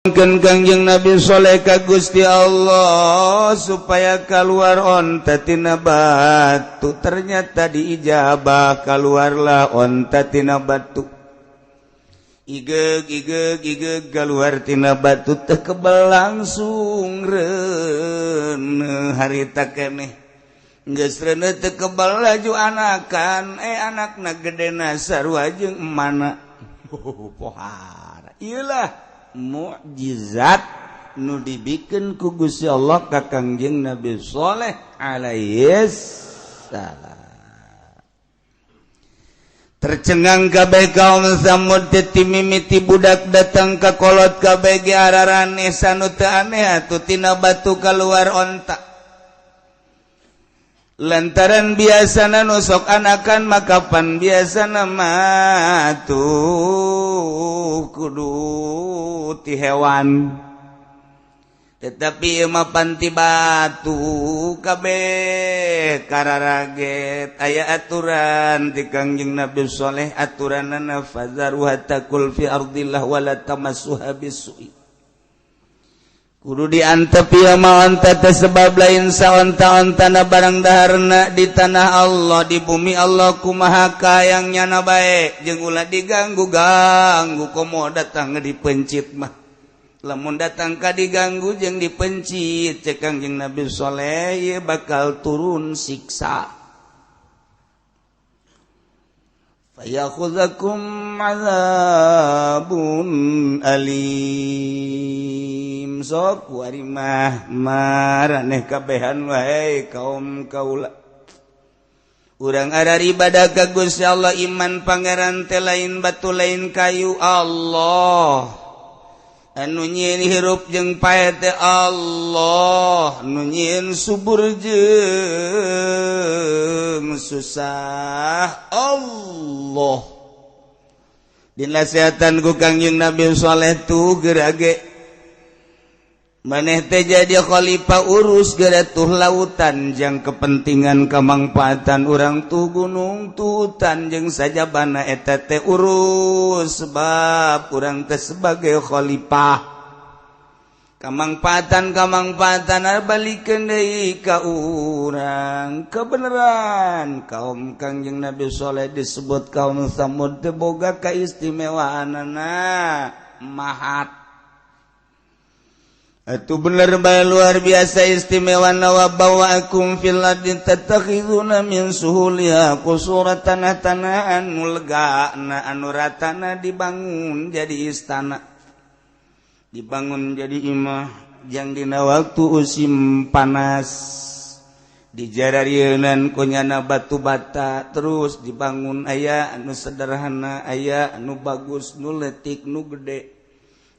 Kangjeng Nabi Shaleh ka Gusti Allah supaya keluar onta tina batu. Ternyata diijabah, keluarlah onta tina batu. Igeg igeg igeg, keluar tina batu, teu kebel, langsung reuneuh harita keneh. Geus reuneuh, teu kebel, laju anakan. Eh, anakna gedena sarua jeung emana. Pohara iyalah mukjizat nu dibikin ku Gusti Allah ka Kangjeng Nabi Shaleh alaihis salam. Tercengang kabeh kaum Samud, ti mimiti budak datang ka kolot, kabeh ge araraneh. Sanu teu aneh atuh tina batu keluar onta, lantaran biasana nu sok anakan makapan biasana mah tuh kudu ti hewan, tetapi mah pan ti batu. Kabeh kararaget. Aya aturan ti Kangjeng Nabi Shaleh, aturanana fazaruha ta'kul fi ardillah wala tamassuha bisu'i. Kudu diantep ya ma onta teh, sebab lain saonta-ontana, barang daharna di tanah Allah, di bumi Allah. Kumaha kahayang nyana bae, jeung ulah diganggu ganggu. Komo datang dipencit mah, lamun datang ka diganggu jeung dipencit, cek Kangjeng Nabi Shaleh ye bakal turun siksa. Fayakhudzakum adzabun alim. Sok kuari mah maraneh kabehan wae kaum kaula. Urang ada ibadah ka Gusti Allah, iman Pangeran teh lain batu, lain kayu, Allah. Anu nyieun hirup jeung pae teh Allah, nu nyieun subur jeung susah Allah. Dinasehatan ku Kangjeng Nabi Saleh tuh, gerage maneh teh jadi khalifah, urus geura tuh lautan jang kepentingan kamangfaatan urang, tuh gunung, tuh hutan jeung sajabana, eta teh urus, sebab urang teh sebagai khalifah kamangfaatan kamangfaatan balikeun deui ka urang. Kebenaran kaum Kangjeng Nabi Saleh disebut kaum Samud teh boga kaistimewaanana mahat. Itu bener bae, luar biasa istimewa. Wa bawwa'akum fil ardi tattakhiduna min suhuliha qusura. Tanah-tanah anu lega na, anu ratana, dibangun jadi istana, dibangun jadi imah jang dina waktu musim panas. Dijararieun ku nyana batu bata, terus dibangun. Aya anu sederhana, aya anu bagus, nu letik, nu gede,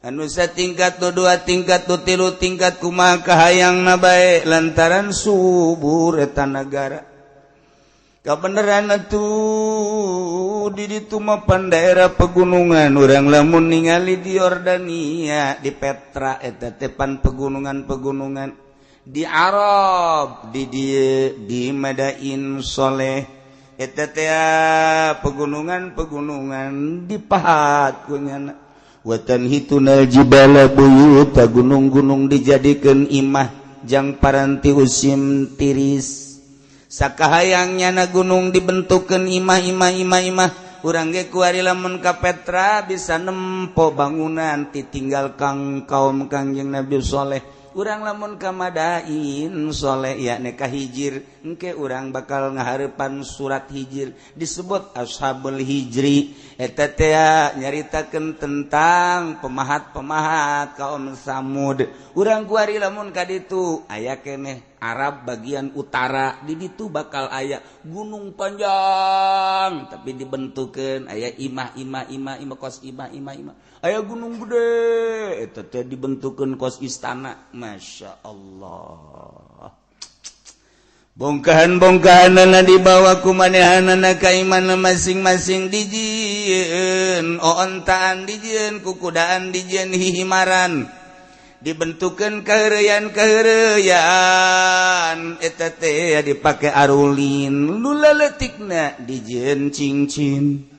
anu satingkat, nu dua tingkat, nu tilu tingkat, kumaha kahayang bae, lantaran subur eta nagara. Kebenaran tuh di ditu mah pan daerah pegunungan. Urang lamun ningali di Yordania, di Petra, eta teh pan pegunungan-pegunungan. Di Arab, di Madain Soleh, eta teh pegunungan-pegunungan dipahat ku nyana. Wa tanhitunal jibala buyuta, gunung-gunung dijadikan imah jang paranti usim tiris. Sakahayangnya na gunung dibentukkan imah, imah, imah, imah. Urang ge kuari lamun ka Petra bisa nempo bangunan ditinggal kang kaum Kangjeng Nabi Soleh. Urang lamun ka Madain Soleh, yakni ka Hijir, engke urang bakal ngaharepan surat Hijir, disebut Ashabul Hijri. Eta teh nyaritakeun tentang pemahat-pemahat kaum Samud. Urang kuari lamun ka ditu aya keneh Arab bagian utara, di ditu bakal aya gunung panjang, tapi dibentukeun aya imah, imah, imah, imah, kos imah, imah, imah. Aya gunung gede, eta teh dibentukeun kos istana. Masya Allah, bongkahan-bongkahan dibawa ku manehanana ka imahna masing-masing. Dijieun ontaan, dijieun kukudaan, dijieun hihimaran, dibentukan keheureuyan keheureuyan, eta teh dipake arulin. Nu laletikna dijieun cincin.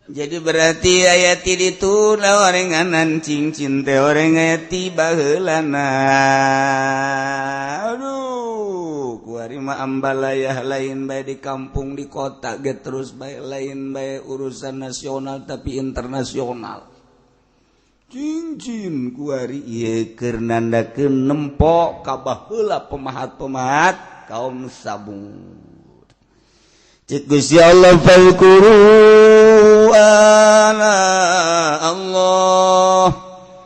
Jadi berarti ayat itu orenganan cincin teh oreng ayat baheulana. Aduh, kuari mah ambalayah lain bae di kampung, di kota ge terus bae, lain bae urusan nasional tapi internasional. Cincin kuari ieu keur nandakeun nempo ka baheula pemahat-pemahat kaum Tsamud. Cek Gusti Allah, fadzkuru ala Allah,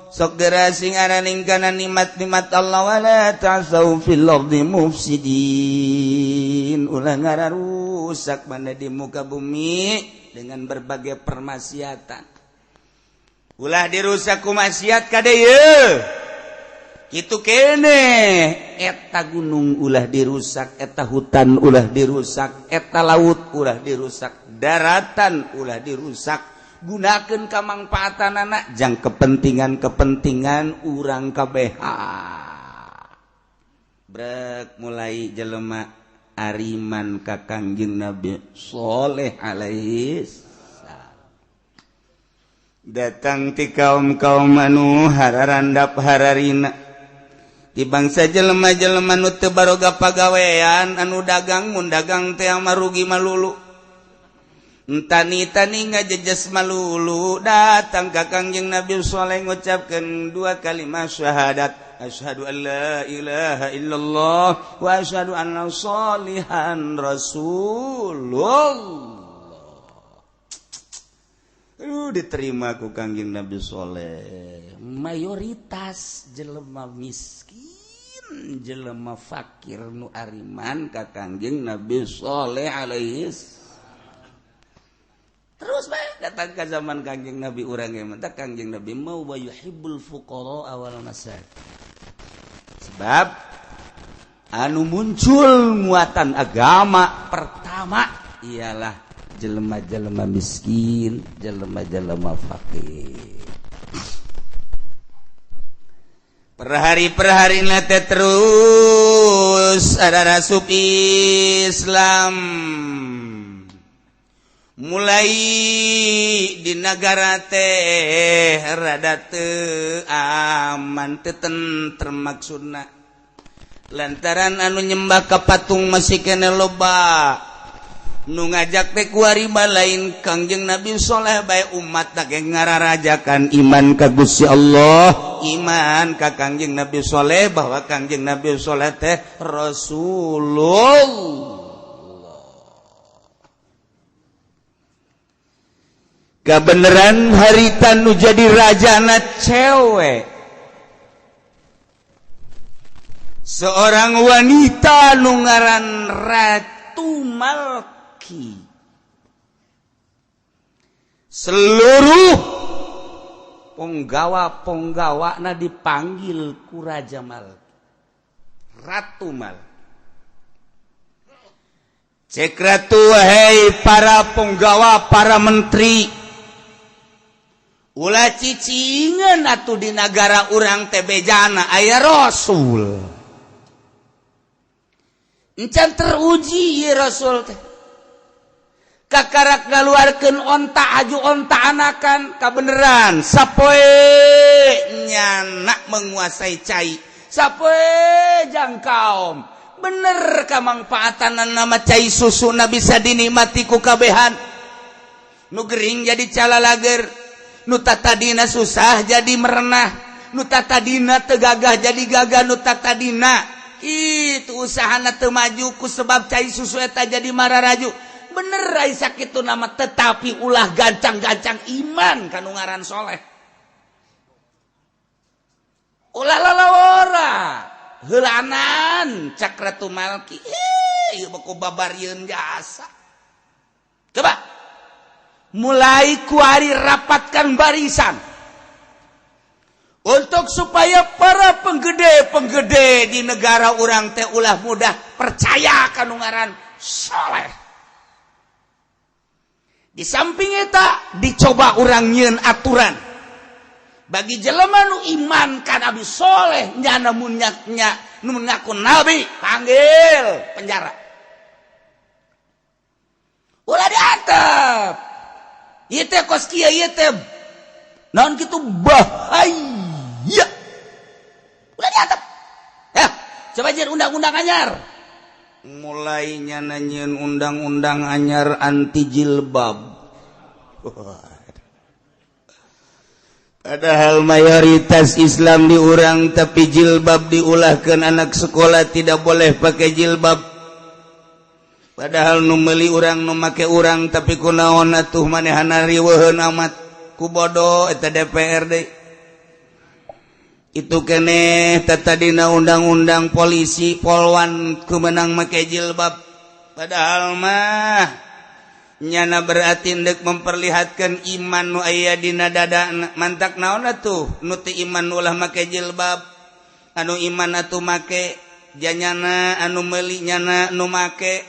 sok geura sing araning kana nikmat-nikmat Allah, wala ta'sau fil ardi mufsidin, ulah ngararusak mana di muka bumi dengan berbagai permaksiatan. Ulah dirusak ku maksiat. Kade ye kitu kene, eta gunung ulah dirusak, eta hutan ulah dirusak, eta laut ulah dirusak, daratan ulah dirusak, gunakan kamangpaatan anak jang kepentingan-kepentingan urang KBH. Brek, mulai jelema ariman ka Kangjeng Nabi Soleh alaihi. Datang ti kaum-kaum anu hararandap hararina di bangsa jelema-jelema nu teu baroga pagawean, anu dagang mun dagang teh marugi malulu, tani-tani ngajejes malulu, datang ka Kangjeng Nabi Soleh, ngucapkeun dua kalimat syahadat, asyhadu an la ilaha illallah wa asyhadu anna Sholihan rasulullah. Diterima ku Kangjeng Nabi Soleh. Mayoritas jelema miskin, jelema fakir nu ariman ka Kangjeng Nabi Soleh alaihi. Terus baik datang ke zaman Kangjeng Nabi urang yang mentah Kangjeng Nabi mau wa yuhibbul fuqara wal masakin, sebab anu muncul muatan agama pertama ialah jelema-jelema miskin, jelema-jelema fakir. Per hari per hari teh terus ada rasup Islam, mulai di negara teh rada teu aman, teu tentrem, maksudna lantaran anu nyembah ka patung masih kene loba. Nu ngajak teh kuari lain Kangjeng Nabi Soleh bae, umat tak ngararajakan iman ka Gusti Allah, iman ka Kangjeng Nabi Soleh, bahwa Kangjeng Nabi Soleh teh Rasulullah. Kebenaran harita nu jadi rajana cewek, seorang wanita nu ngaran Ratu Malki. Seluruh penggawa-penggawa na dipanggil ku Raja Malki, Ratu Mal. Cek Ratu, "Wahai para penggawa, para menteri, ulah cicingan atuh di negara urang teh bejana aya rasul. Encan teruji ye rasul teh. Kakarak ngaluarkeun onta aju onta anakan, kabeneran sapoe nyana menguasai cai, sapoe jang kaum bener kamangpaatan nama cai susu na bisa dinikmati ku kabehan, nu gering jadi calalager, nu tatadina susah jadi merenah, nu tatadina teu gagah jadi gagah, nu tatadina itu usahana teu maju ku sebab cai susu eta jadi mararaju. Bener ai sakitu nama, tetapi ulah gancang-gancang iman kanu ngaran Soleh, ulah lalawora heulanan." Cak Ratu Malki, "Ih, ieu mah ku babarieun jasa." Coba mulai kuari rapatkan barisan untuk supaya para penggede-penggede di negara urang teh ulah mudah percaya kanu ngaran Soleh. Di samping eta dicoba urang nyieun aturan bagi jelema nu iman ka Nabi Soleh, nyana mun nya nu ngaku nabi, panggil, penjara, ulah diantep. Ieu teh kos kieu, ieu teh naon kitu, bahaya. Udah diantep ya, coba jeung undang-undang anyar, mulainya nanyain undang-undang anyar anti jilbab. Padahal mayoritas Islam di urang, tapi jilbab diulahkan, anak sekolah tidak boleh pakai jilbab. Padahal nu meuli urang, nu make urang, tapi kunaon atuh manehana riweuheun amat ku bodoh eta DPRD itu kene. Tadina undang-undang polisi, polwan kemenang make jilbab, padahal mah nyana berarti ndek memperlihatkan iman nu aya dina dada. Mantak naon atuh, nu teu iman ulah make jilbab, anu iman atuh make. Janyana anu meuli, nyana nu make,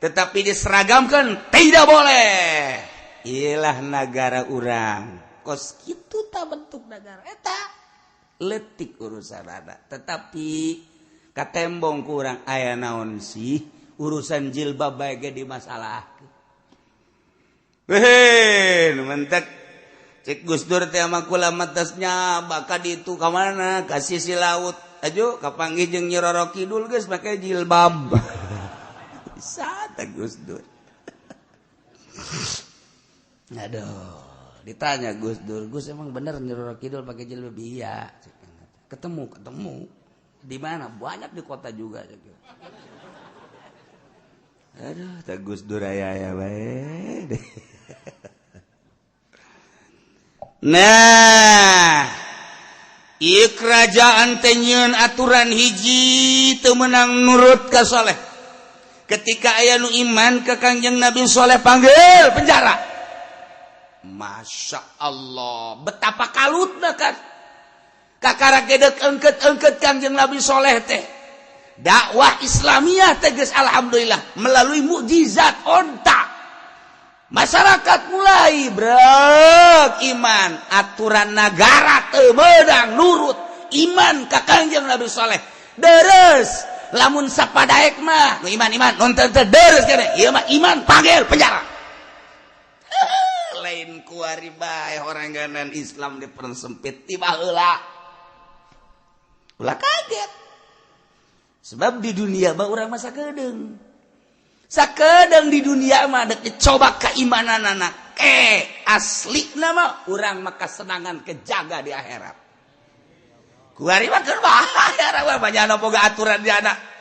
tetapi diseragamkan tidak boleh. Ilah, negara urang kos kitu tak bentuk negara eta letik urusan ada, tetapi katembong kurang aya naon sih urusan jilbab bae di masalah. Hehe, mentek cek Gus Dur teh sama kula matasnya bakal itu ka mana, ka sisi laut aju kapanggih jeung Nyi Roro Kidul geus make jilbab. Bisa teh Gus Dur. Aduh, ditanya Gus Dur, "Gus, emang bener Nyi Roro Kidul pakai jilbab?" "Iya." "Ketemu?" "Ketemu." "Di mana?" "Banyak, di kota juga." Aduh, tak Gus Dur aya aya bae. Nah, ieu kerajaan teh nyieun aturan hiji, teu meunang nurut ka Soleh. Ketika aya nu iman ke Kangjeng Nabi Soleh, panggil, penjara. Masya Allah, betapa kalutna kan. Kakara gedek engket-engket Kangjeng Nabi Soleh teh. Dakwah Islamiyah tegas, alhamdulillah melalui mukjizat onta. Masyarakat mulai brek iman, aturan negara teu meunang nurut iman ka Kangjeng Nabi Soleh. Deres lamun sapadaek mah nu iman iman, nu teu deres kene. Ieu mah iman, panggil, penjara. Lain kuari bae orang Islam dipersempit tiba heula. Ulah kaget. Sebab di dunia mah urang mah sakedeung. Sakedeung di dunia mah dek dicoba keimanan anak. Eh, asli nama urang mah kesenangan kejaga di akhirat. Kuari mah keur bahaya mah nyana boga aturan di anak.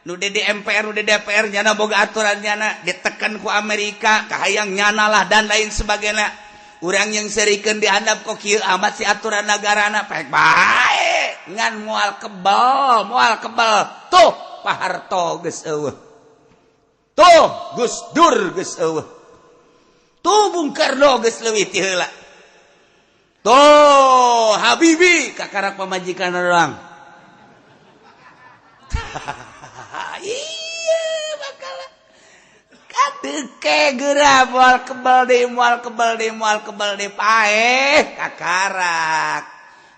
Nu di MPR, nu di DPR, nyana boga aturan, nyana ditekan ku Amerika, kahayang nyana lah dan lain sebagainya. Urang yang serikeun dihandap, kok kieu amat si aturan negarana, pek bae ngan moal kebal, moal kebal. Tuh Pak Harto geus eueuh, tuh Gus Dur geus eueuh, tuh Bung Karno geus leuwih ti heula, tuh Habibi kakarak pamajikan orang. Iya, bakal kadeke geura moal kebal deui, moal kebal deui, moal kebal deui. Paeh kakarak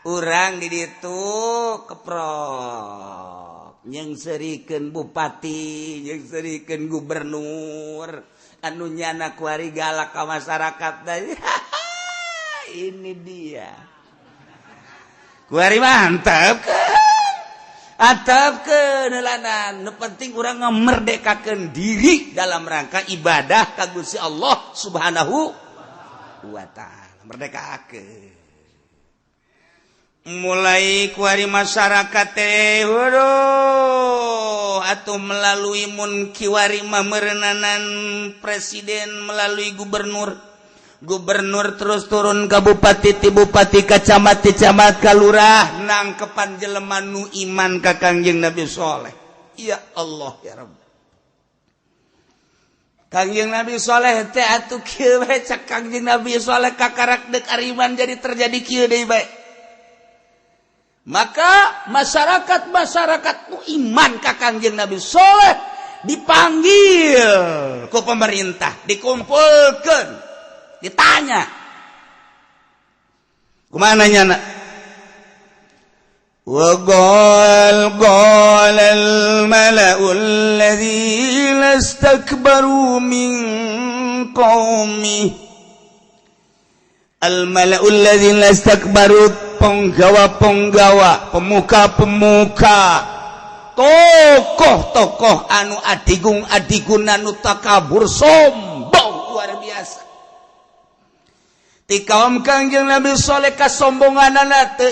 urang di ditu keprok, nyeungseurikeun bupati, nyeungseurikeun gubernur anu nyana kuari galak ka masyarakat. Ini dia kuari mantap atap kenelanan. Nu penting urang ngemerdekakan diri dalam rangka ibadah ka Gusti Allah Subhanahu wa Ta'ala. Merdekakeun mulai kuari masyarakat teh, waduh atau melalui mun kiwari mah merenanan presiden melalui gubernur, gubernur terus turun ke bupati, ti bupati ka camat, ti camat ka lurah, nangkepan jelema nu iman ka Kangjeng Nabi Soleh. Ya Allah, ya Rabb. Kangjeng Nabi Soleh teh atuh kieu we, cak Kangjeng Nabi Soleh kakarak deuk ariman jadi terjadi kieu deui bae. Maka masyarakat masyarakat nu iman ka Kangjeng Nabi Soleh dipanggil ku pemerintah, dikumpulkan, ditanya, "Kumaha nyana?" وقال قال الملأ الذين استكبروا من قومه. Al mala'ul ladzina istakbaru, penggawa-penggawa, pemuka-pemuka, tokoh-tokoh anu adigung adigun, anu takabur, sombong luar biasa ti kaum Kangjeng Nabi Soleh. Kasombonganana, teu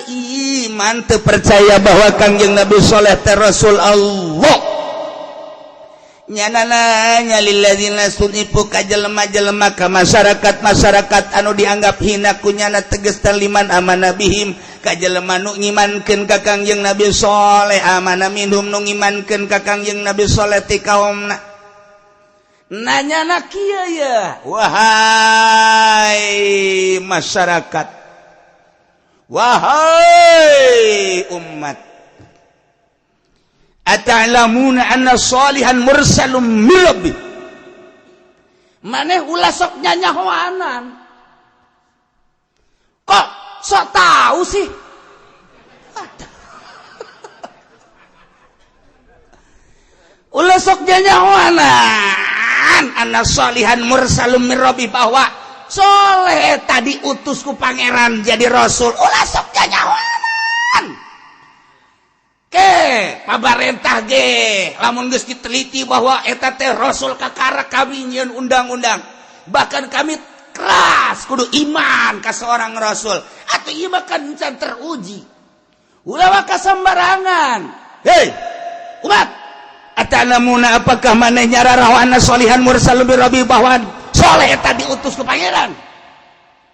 iman, teu percaya bahwa Kangjeng Nabi Soleh teh Rasul Allah. Nyana nanya lilladzina stud'ifu, ka jelema-jelema, ka masyarakat-masyarakat anu dianggap hina ku nyana, tegas liman amana bihim, ka jelema nu ngimankeun ka Kangjeng Nabi Soleh, amana minhum, nu ngimankeun ka Kangjeng Nabi Soleh ti kaumna. Nanya na kieu ya, "Wahai masyarakat, wahai umat, ata'lamuna anna salihan mursalum min rabbi?" Maneh ulah sok nyanyahoanan, kok sok tahu sih? Aduh. Ulah sok nyanyahoanan anna salihan mursalum min rabbi, bahwa Soleh tadi utus ku Pangeran jadi rasul. Ulah sok nyanyahoanan ke pamarentah ge. Lamun geus diteliti bahwa eta teh rasul, kakara kami nyieun undang-undang, bahkan kami keras kudu iman ka seorang rasul atau ieu mah kan can teruji. Ulah maka sembarangan. Hei umat, ata'lamuna, apakah maneh nyararaho, anna solihan mursalun min rabbi, bahwa Soleh eta diutus ku Pangeran?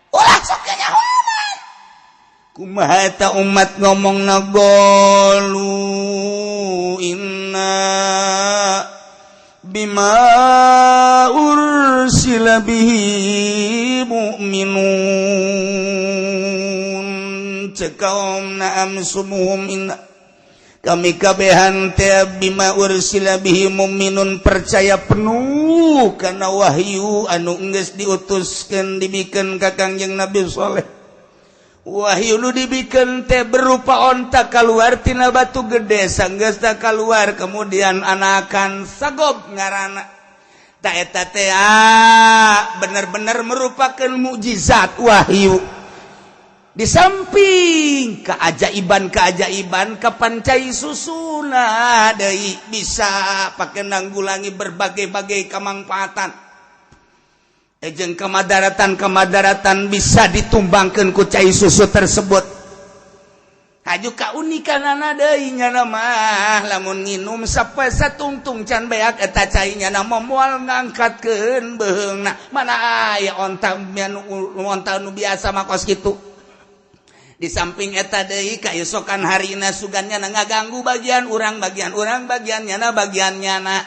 Ulah sok nyahoan. Kumaha eta umat ngomong? Qalu inna bima ursila bihi mu'minun. Cek kaum naam sumuhum, inna, kami kabehan teh, bima ursila bihi mu'minun, percaya penuh karena wahyu anu geus diutuskeun, dibikeun ka Kangjeng Nabi Soleh. Wahyu nu dibikeun teh berupa onta keluar tina batu gede. Sanggeus keluar, kemudian anakan, sagob ngaranna. Tak eta teh bener-bener merupakan mukjizat wahyu. Di samping keajaiban-keajaiban, kapan cai susuna deui bisa pakai nanggulangi berbagai-bagai kemangfaatan jeung kemadaratan-kemadaratan bisa ditumbangkan ku cai susu tersebut. Haju kaunikanana deui, nyana mah lamun nginum sapoe satungtung can beak eta cai, nyana moal ngangkatkeun beheungna. Mana aya onta, onta nu biasa mah kos kitu. Di samping eta deui, kaesokan harina sugan nyana ngaganggu bagian urang, bagian urang, bagian nyana, bagian nyana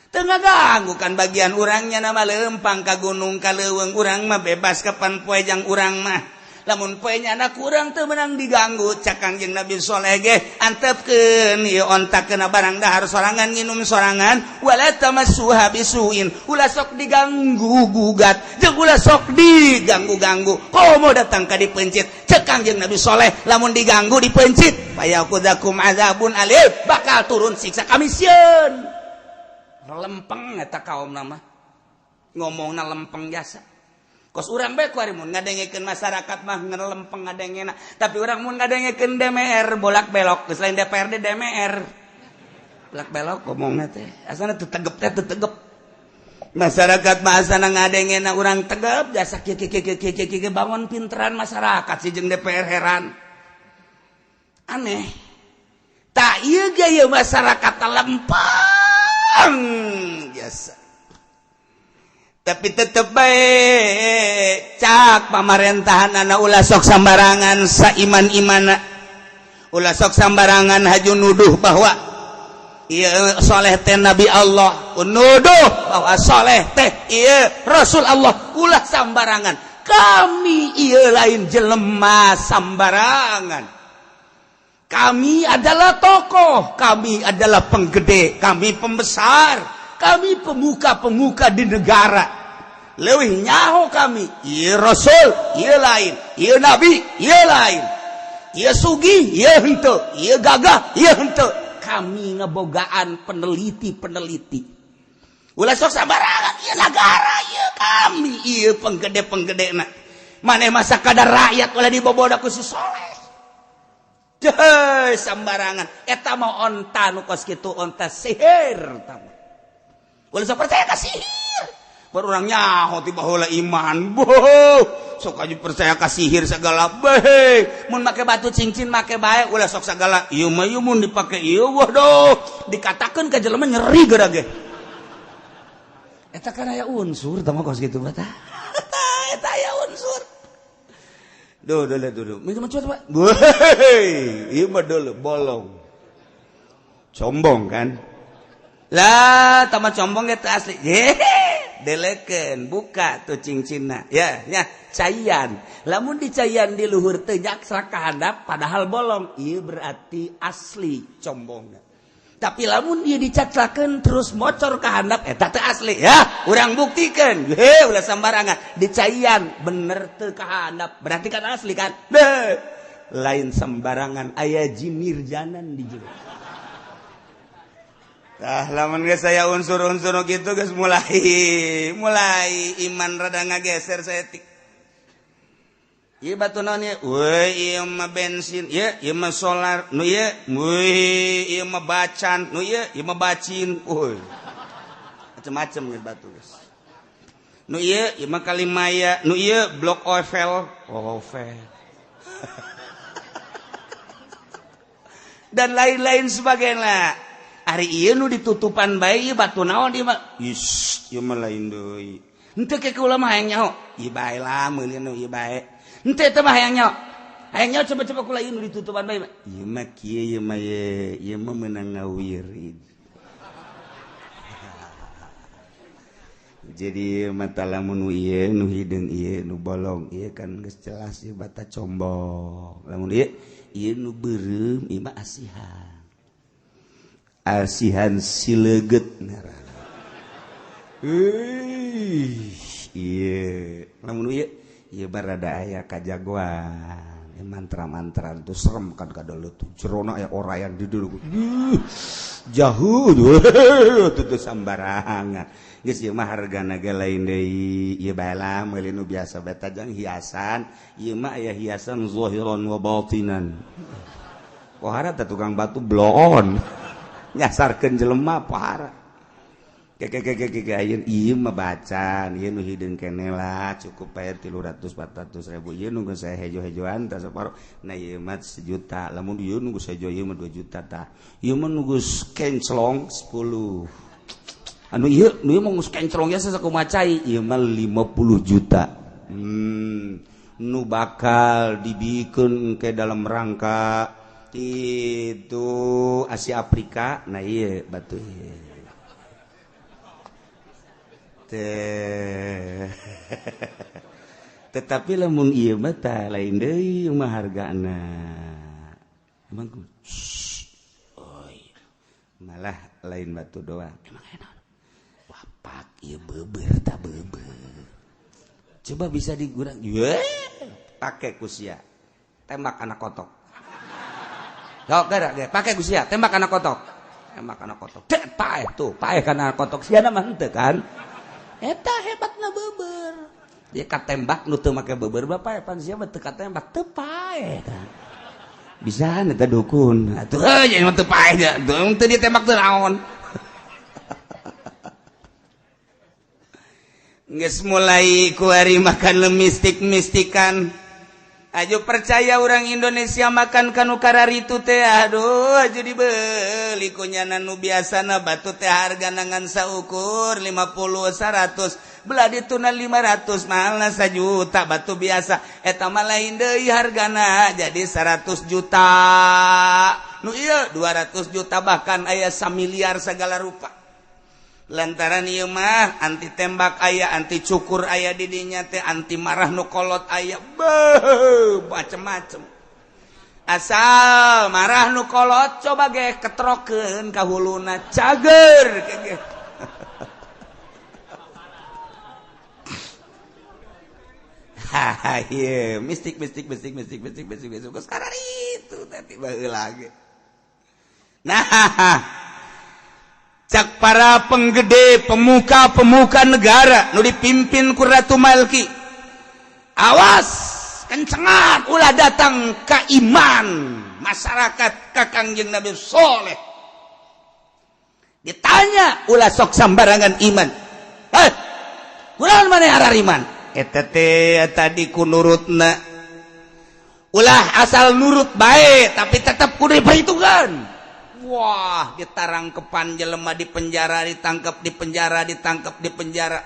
teu ngaganggu kan. Bagian urangnya nama lempang ka gunung, ka leuweung, urang mah bebas kapan poe jang urang mah. Lamun poe nyana kurang teu menang diganggu. Cak Kangjeng Nabi Soleh ge, antepkeun ieu onta, kena barang dahar sorangan, nginum sorangan, wala tamassuha bisuin, ulah sok diganggu gugat jeung ulah sok diganggu-ganggu. Komo datang ka dipencit. Cek Kangjeng Nabi Soleh, lamun diganggu, dipencit, fayakhudzakum azabun alim, bakal turun siksa kami sieun. Lempeng eta kaum nama ngomongna, lempeng jasa kos urang bae. Kuari mun ngadengekeun masyarakat mah ngelempeng ngadengena, tapi urang mun ngadengekeun DMR bolak belok. Selain DPRD, DMR bolak belok ngomongna teh, asana teu tegep teh, teu tegep. Masyarakat mah asana ngadengena urang tegep jasa kieu kieu kieu kieu kieu. Bangun pinteran masyarakat sih jeung DPR, heran, aneh. Tak ieu gaya masyarakat lempeng biasa, tapi tetep baik cak pamarentahan anak ulah sok sambarangan, saiman imana ulah sok sambarangan haju nuduh bahwa iya Soleh teh Nabi Allah, nuduh bahwa Soleh teh iya Rasul Allah. Ulah sambarangan, kami iya lain jelema sambarangan. Kami adalah tokoh, kami adalah penggede, kami pembesar, kami pemuka-pemuka di negara. Leuwih nyaho kami ieu rasul, ieu lain, ieu nabi, ieu lain, ieu sugih, ieu henteu, ieu gagah, ieu henteu. Kami ngebogaan peneliti-peneliti. Ulah sok sabarangan, ieu nagara ieu, kami ieu penggede-penggedena. Maneh masa kadar rakyat oleh diboboda ku si Soleh. Deh, sembarangan. Eta mau onta nu kos kitu, onta sihir tah. Ulah sok percaya ka sihir. Baru urang nyaho ti baheula iman. Boh, sok aja percaya ka sihir segala bae. Mun make batu cincin make bae ulah sok segala. Ieu mah ieu mun dipake ieu, waduh, dikatakeun ka jelema nyeri geura ge. Eta kan aya unsur tah mah kos kitu mah tah. Eta aya unsur. Duh, duh, duh, duh. Minta coba. Woi, ieu mah dulu bolong. Combong kan? Lah, tama combong eta asli. Yehe, deleken, buka tuh cincinna. Ya, ya, caian. Lamun dicaian di luhur teu nyaksa ka handap padahal bolong, ieu berarti asli combongna. Tapi lamun dia dicaclakeun terus mocor ka handap, eta teh asli ya. Urang buktikeun. He, ulah sembarangan. Dicaian bener teu ka handap, berarti kan asli kan? Deh. Lain sembarangan, aya jinirjanan di jero. Tah, lamun geus saya unsur-unsur gitu geus mulai mulai iman rada ngageser saeutik. Ieu batu naon ieu? Weuh, ieu mah bensin, ieu ieu mah solar, nu ieu, weuh, ieu mah bacan, nu ieu ieu mah bacin. Weuh. Macem-macem geus batu geus. Nu ieu ieu mah Kalimaya, nu ieu blok Eiffel, Eiffel. Dan lain-lain sebagainya. Ari ieu nu ditutupan bae ieu batu naon ieu mah? Is, ieu mah lain deui. Henteu ke kula mah hayang nyaho. Ieu bae lah meuli nu ieu bae. Henteu teh mah hayang nyaho. Hayang nyaho coba-coba kula ieu nu ditutupan bae mah. Ieu mah kieu ieu mah ye, ieu mah meunang ngawirid. Jadi mata lamun nu ieu nu hideung ieu nu bolong ieu kan geus jelas ieu bata combong. Lamun ieu ieu nu beureum ieu mah asihan. Asihan sileget ngaranna. Ih, ieu lamun ieu ieu barada aya kajagoan. Mantra-mantra itu serem kan kadal tuh jerona aya orayan di dulu. Jauh tuh sambarangan. Geus ieu mah hargana ge lain deui. Ieu bae lah meuli nu biasa bae tajang hiasan. Ieu mah aya hiasan zahiran wa batinan. Pohara teh tukang batu bloon. Nyasarkeun jelema pohara. Keke ieu mah bacan, ieu nu hideung keneh lah cukup bayar 300 400 ribu. Ieu nu geus saya hejo-hejoan tah saparo. Nah ieu mah sejuta, lamun ieu nu geus hejo ieu mah 2 juta tah. Ieu mah nu geus kenclong 10. Anu ieu nu ieu mah geus kenclong ya sakumaha cai, ieu mah 50 juta. Nu bakal dibikeun ke dalam rangka itu Asia Afrika. Nah ieu batu ieu. Teh. Tetapi lamun ieu mah tah lain deui mah hargana. Emang oh iya. Malah lain batu doang. Emang enak. Wah, pak ieu beber tah beber. Coba bisa digurang. Ye, pake kusia. Tembak anak kotok. Sok gerak ge, pake kusia, tembak anak kotok. Tembak anak kotok. Dek paeh tuh, paeh kana anak kotok. Siana mah henteu kan. Eta hebatna beber. Dia katembak nu teu make beber bapak pan sia mah teu katembak teu paeh kan. Bisa eta dukun. Atuh heuh mah teu paeh nya. Teu ditembak teu naon. Geus mulai kuari makan mistik-mistikan. Ayo percaya orang Indonesia makan kanu kararitu teh, aduh aja dibeli kunyana nu biasana batu teh harga ngan saukur 50 100 belah dituna 500 malah 1 juta batu biasa eta mah lain deui hargana jadi 100 juta nu ieu 200 juta bahkan aya 1 miliar segala rupa. Lantaran ieu mah anti tembak aya, anti cukur aya di dinya teh, anti marah nu kolot aya, beuh macem-macem. Asal marah nu kolot coba ge ketrokeun ka huluna cager ge. Haha ieu mistik mistik mistik mistik mistik mistik mistik sekarang itu teh baheula ge. Nah, cak para penggede pemuka-pemuka negara nu dipimpin ku Ratu Malki. Awas kencengan ulah datang ka iman masyarakat ka Kangjeng Nabi Soleh. Ditanya ulah sok sambarangan iman. Heh, kunaon maneh arariman? Eta teh tadi ku nurutna. Ulah asal nurut bae, tapi tetap kudu diperhitungkan. Wah, ditarangkepan jelema di penjara, ditangkap di penjara, ditangkap di penjara.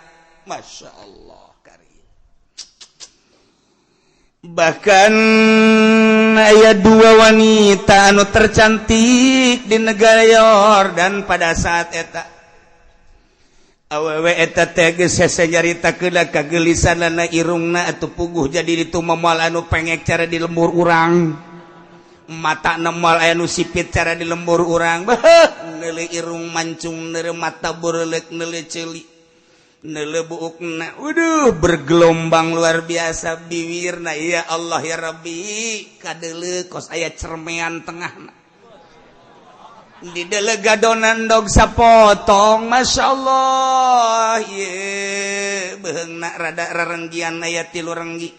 Masya Allah karim. Bahkan aya dua wanita anu tercantik di negara Yordan pada saat eta. Awewe eta teh geus hese nyaritakeun kagelisanana irungna atuh puguh jadi ditu moal anu pengek cara di lembur urang. Mata nemal aya nu sipit cara di lembur urang. Beuh, neuleuh irung mancung, neuleuh mata bureuleuk, neuleuh ceuli. Neuleuh buukna, waduh bergelombang luar biasa biwirna. Ya Allah ya Rabbi, kadeuleu kos aya cermean tengahna. Di delegadonan dog sapotong, Masya Allah. Ye beheungna rada rarenggian aya tilu renggi.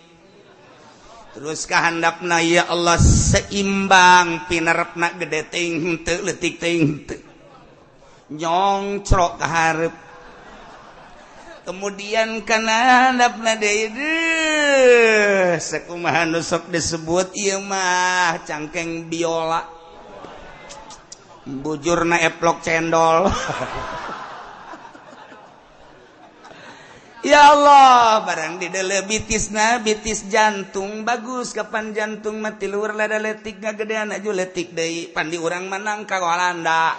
Terus kahandapna ya Allah seimbang pinarepna gede ting henteu leutik ting henteu. Nyongcrok ka hareup. Kemudian kana handapna deui deuh sakumaha nu sok disebut ieu mah cangkeng biola. Bujurna eplok cendol. Ya Allah, barang di dalam bitisna bitis jantung bagus kapan jantung mati luar lada letik ngagedean aju letik deui pandi urang menang ka Walanda.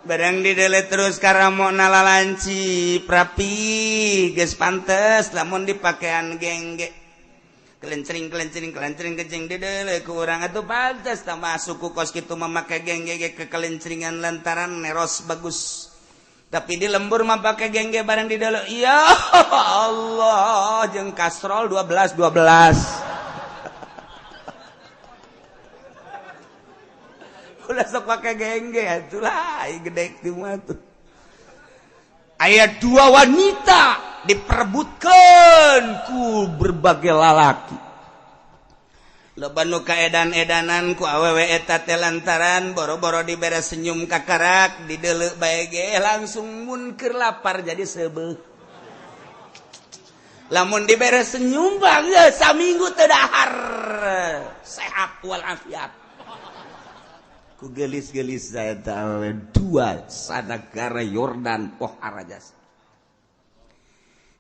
Barang di dalam terus karamona lalanci prapi geus pantes lamun dipakean gengge. Kelencering kelencering kelencering kecing dedele ku urang atuh pantes tambah suku kos kitu memakai gengge ke kelenceringan lantaran neros bagus. Tapi di lembur mah pake gengge barang di dele. Ya Allah, jeung kastrol 12 12. Ulah sok pake gengge atuh lah gede ti mah tuh. Aya dua wanita diperebutkan ku berbagai lalaki. Loba nu kaedan-edanan ku awewe eta teh lantaran boro-boro dibere senyum kakarak dideuleu bae ge langsung mun keur lapar jadi seubeuh. Lamun dibere senyum bae saminggu teu dahar sehat walafiat. Ku geulis-geulis eta awewe dua sanagara Yordan poharajas.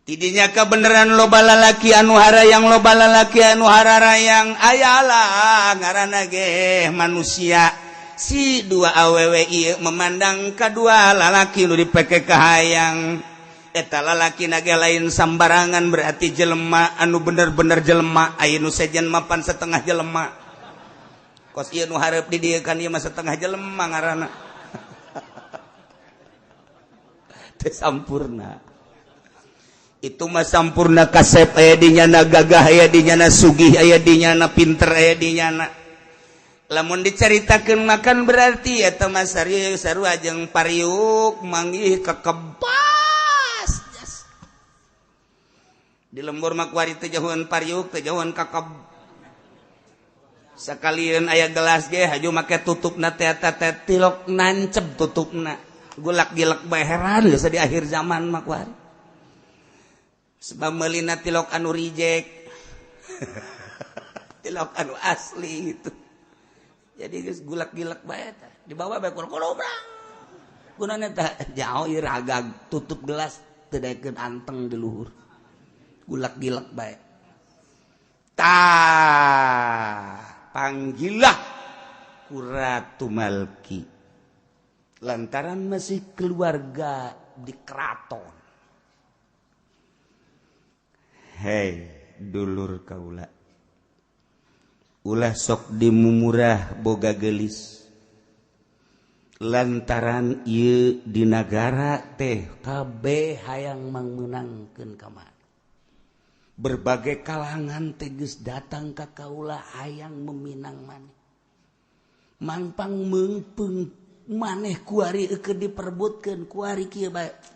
Tidinya kebenaran loba lalaki anu harayang loba lalaki anu hararayang ayalah ngaranna ge manusia. Si dua awewe ieu memandang kadua lalaki nu dipeke kahayang. Eta lalaki na ge lain sambarangan berarti jelema anu bener-bener jelema aya nu sejen mapan setengah jelema. Kos ieu nu hareup di dieu kan ieu mah setengah jelema ngaranna. Teu sampurna. Itu mah sampurna kasep aya di nyana gagah aya di nyana sugih aya di nyana pinter aya di nyana. Lamun dicaritakeun makan berarti eta mah sarua jeung pariuk manggih kekebas. Di lembur mah kuari teu jauhan pariuk teu jauhan kakeb. Sakalian aya gelas ge haju make tutupna teh eta teh tilok nancep tutupna. Gulak gilek bae heran geus di akhir zaman mah kuari. Sebab meulina tilok anu reject. Tilok anu asli itu. Jadi geus gulak-gilek bae teh. Dibawa bae kulo-kulo. Gunana teh jauh ieu ragag tutup gelas teu daekeun anteng di luhur. Gulak-gilek bae. Tah, panggilah ku Ratu Malki. Lantaran masih keluarga di keraton. Hei dulur kaula, ulah sok dimumurah boga gelis lantaran ieu di nagara teh kabeh hayang mangmeunangkeun ka maneh. Berbagai kalangan teh geus datang ka kaula hayang meminang maneh. Mangpang meungpeung maneh kuari keur diperebutkeun kuari kieu bae.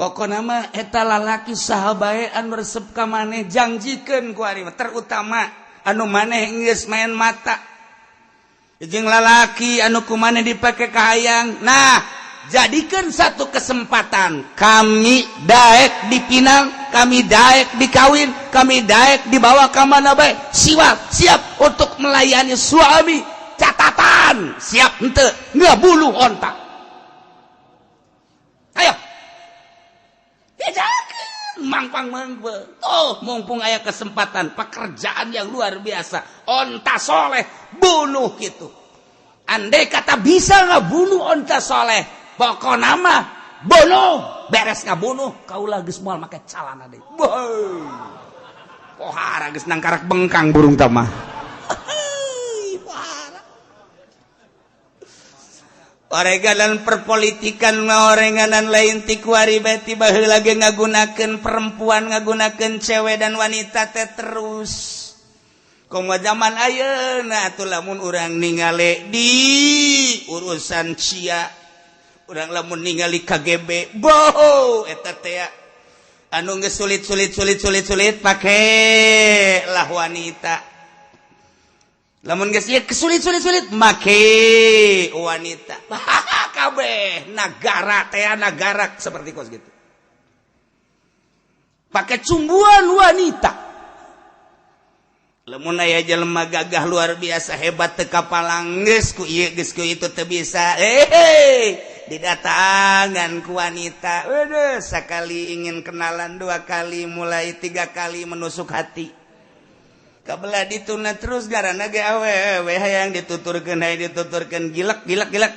Pokona mah eta lalaki saha bae anu resep ka maneh, jangjikeun ku ari, terutama anu maneh geus main mata jeung lalaki anu ku maneh dipake kahayang. Nah, jadikan satu kesempatan, kami daek dipinang, kami daek dikawin, kami daek dibawa ke mana bae, siap siap untuk melayani suami. Catatan, siap henteu ngabunuh onta? Ayo mangpang. Oh, mumpung aya kesempatan pekerjaan yang luar biasa, onta soleh bunuh gitu. Andai kata bisa nggak bunuh onta soleh, pokokna mah bunuh. Beres nggak bunuh, kaulah geus moal make calana deui. Pohara geus nangkarak bengkang burung tamah. Pohara oreganan perpolitikan mah, orenganan lain ti kuari bae, ti baheula ge ngagunakeun perempuan, ngagunakeun cewek dan wanita teh terus. Komo zaman ayeuna atuh, lamun urang ningali di urusan CIA, urang lamun ningali KGB, boho eta teh anu geus sulit sulit sulit sulit sulit pake lah wanita. Lamun geus ieu sulit sulit sulit make wanita. Kabeh nagara teh nagara seperti kos gitu pakai cumbuan wanita. Lamun aya jelema gagah luar biasa hebat, teu kapalang, geus ku ieu, geus ku itu, teu bisa, eh didatangan ku wanita. Waduh, sekali ingin kenalan, dua kali, mulai tiga kali menusuk hati. Kabelah dituna terus garana ge awewe hayang dituturkeun, hayang dituturkeun, gilek gilek gilek,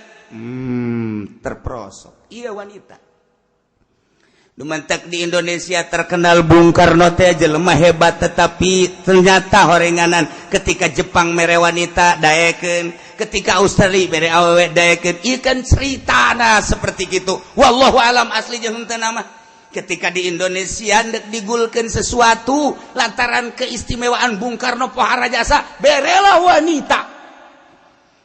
terperosok. Iya, wanita. Dumantak di Indonesia terkenal Bung Karno teh jelema hebat, tetapi ternyata horenganan ketika Jepang mere wanita daekeun, ketika Australia mere awewe daekeun. Ieu kan ceritana seperti gitu, wallahu alam asli jeung henteu nama. Ketika di Indonesia ndek digulkeun sesuatu lantaran keistimewaan Bung Karno pohara jasa, berelah wanita.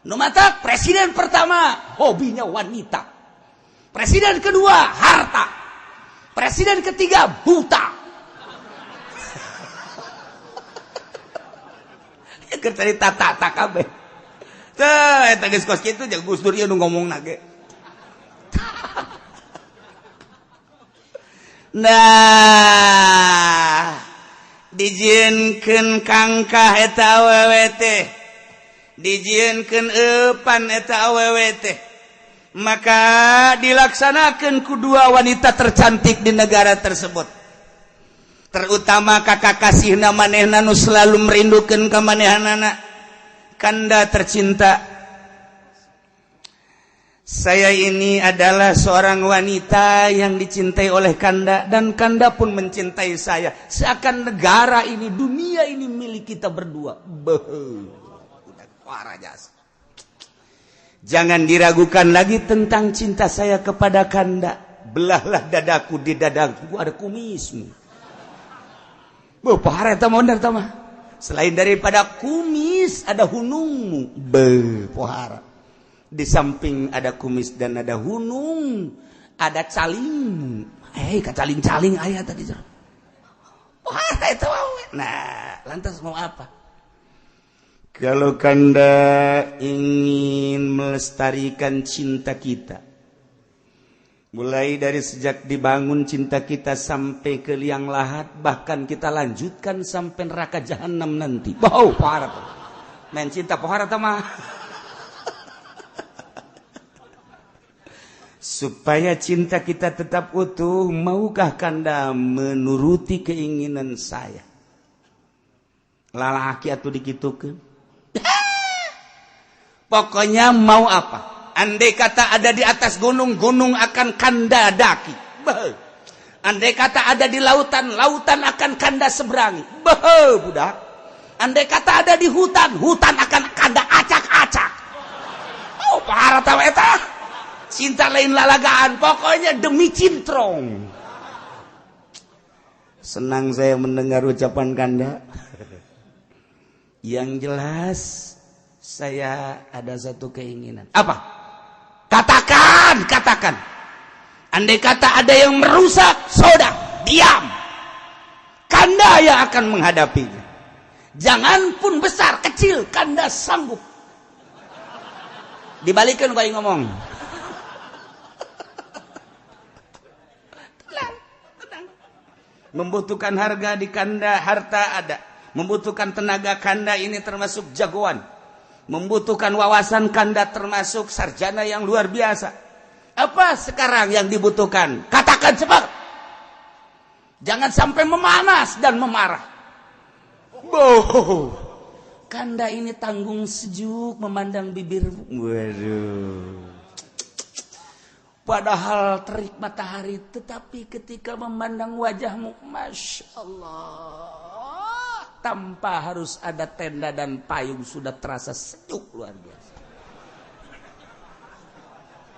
Nu matak presiden pertama hobinya wanita, presiden kedua harta, presiden ketiga buta. Keur cerita tata kabeh teh eta geus kos kitu jeung Gus Dur ieu nu ngomongna ge. Nah, dijieunkeun kangkah eta awewe teh, dijieunkeun eupan eta awewe teh, maka dilaksanakan ku dua wanita tercantik di negara tersebut, terutama kakak kasihna manehna nu selalu merindukan ka manehanana. Kanda tercinta, saya ini adalah seorang wanita yang dicintai oleh Kanda dan Kanda pun mencintai saya. Seakan negara ini, dunia ini milik kita berdua. Beuh, udah jasa. Jangan diragukan lagi tentang cinta saya kepada Kanda. Belahlah dadaku, di dadaku ada kumismu. Beuh, pohara eta mah bener mah. Selain daripada kumis ada hunungmu. Beuh, pohara. Di samping ada kumis dan ada hunung, ada caling. Eh, kacaling-caling aya tadi. Pohara eta mah. Nah, lantas mau apa? Kalau Kanda ingin melestarikan cinta kita, mulai dari sejak dibangun cinta kita sampai ke liang lahat, bahkan kita lanjutkan sampai neraka jahanam nanti. Bau pohara tuh. Main cinta pohara mah. Supaya cinta kita tetap utuh, maukah Kanda menuruti keinginan saya? Lalaki atau dikitukeun? Pokoknya mau apa? Andai kata ada di atas gunung, gunung akan Kanda daki. Beuh. Andai kata ada di lautan, lautan akan Kanda seberangi. Beuh, budak. Andai kata ada di hutan, hutan akan Kanda acak-acak. Oh, parah tahu eta. Cinta lain lalagaan, pokoknya demi cintrong. Senang saya mendengar ucapan Kanda. Yang jelas saya ada satu keinginan. Apa? Katakan, katakan. Andai kata ada yang merusak, sudah diam. Kanda yang akan menghadapinya. Jangan pun besar, kecil, kanda sanggup. Dibalikan kau ngomong. Tenang, tenang. Membutuhkan harga di kanda, harta ada. Membutuhkan tenaga kanda ini termasuk jagoan. Membutuhkan wawasan kanda termasuk sarjana yang luar biasa. Apa sekarang yang dibutuhkan? Katakan cepat. Jangan sampai memanas dan memarah. Boh. Kanda ini tanggung sejuk memandang bibir. Waduh. Padahal terik matahari, tetapi ketika memandang wajahmu, Masya Allah, tanpa harus ada tenda dan payung sudah terasa sejuk luar biasa.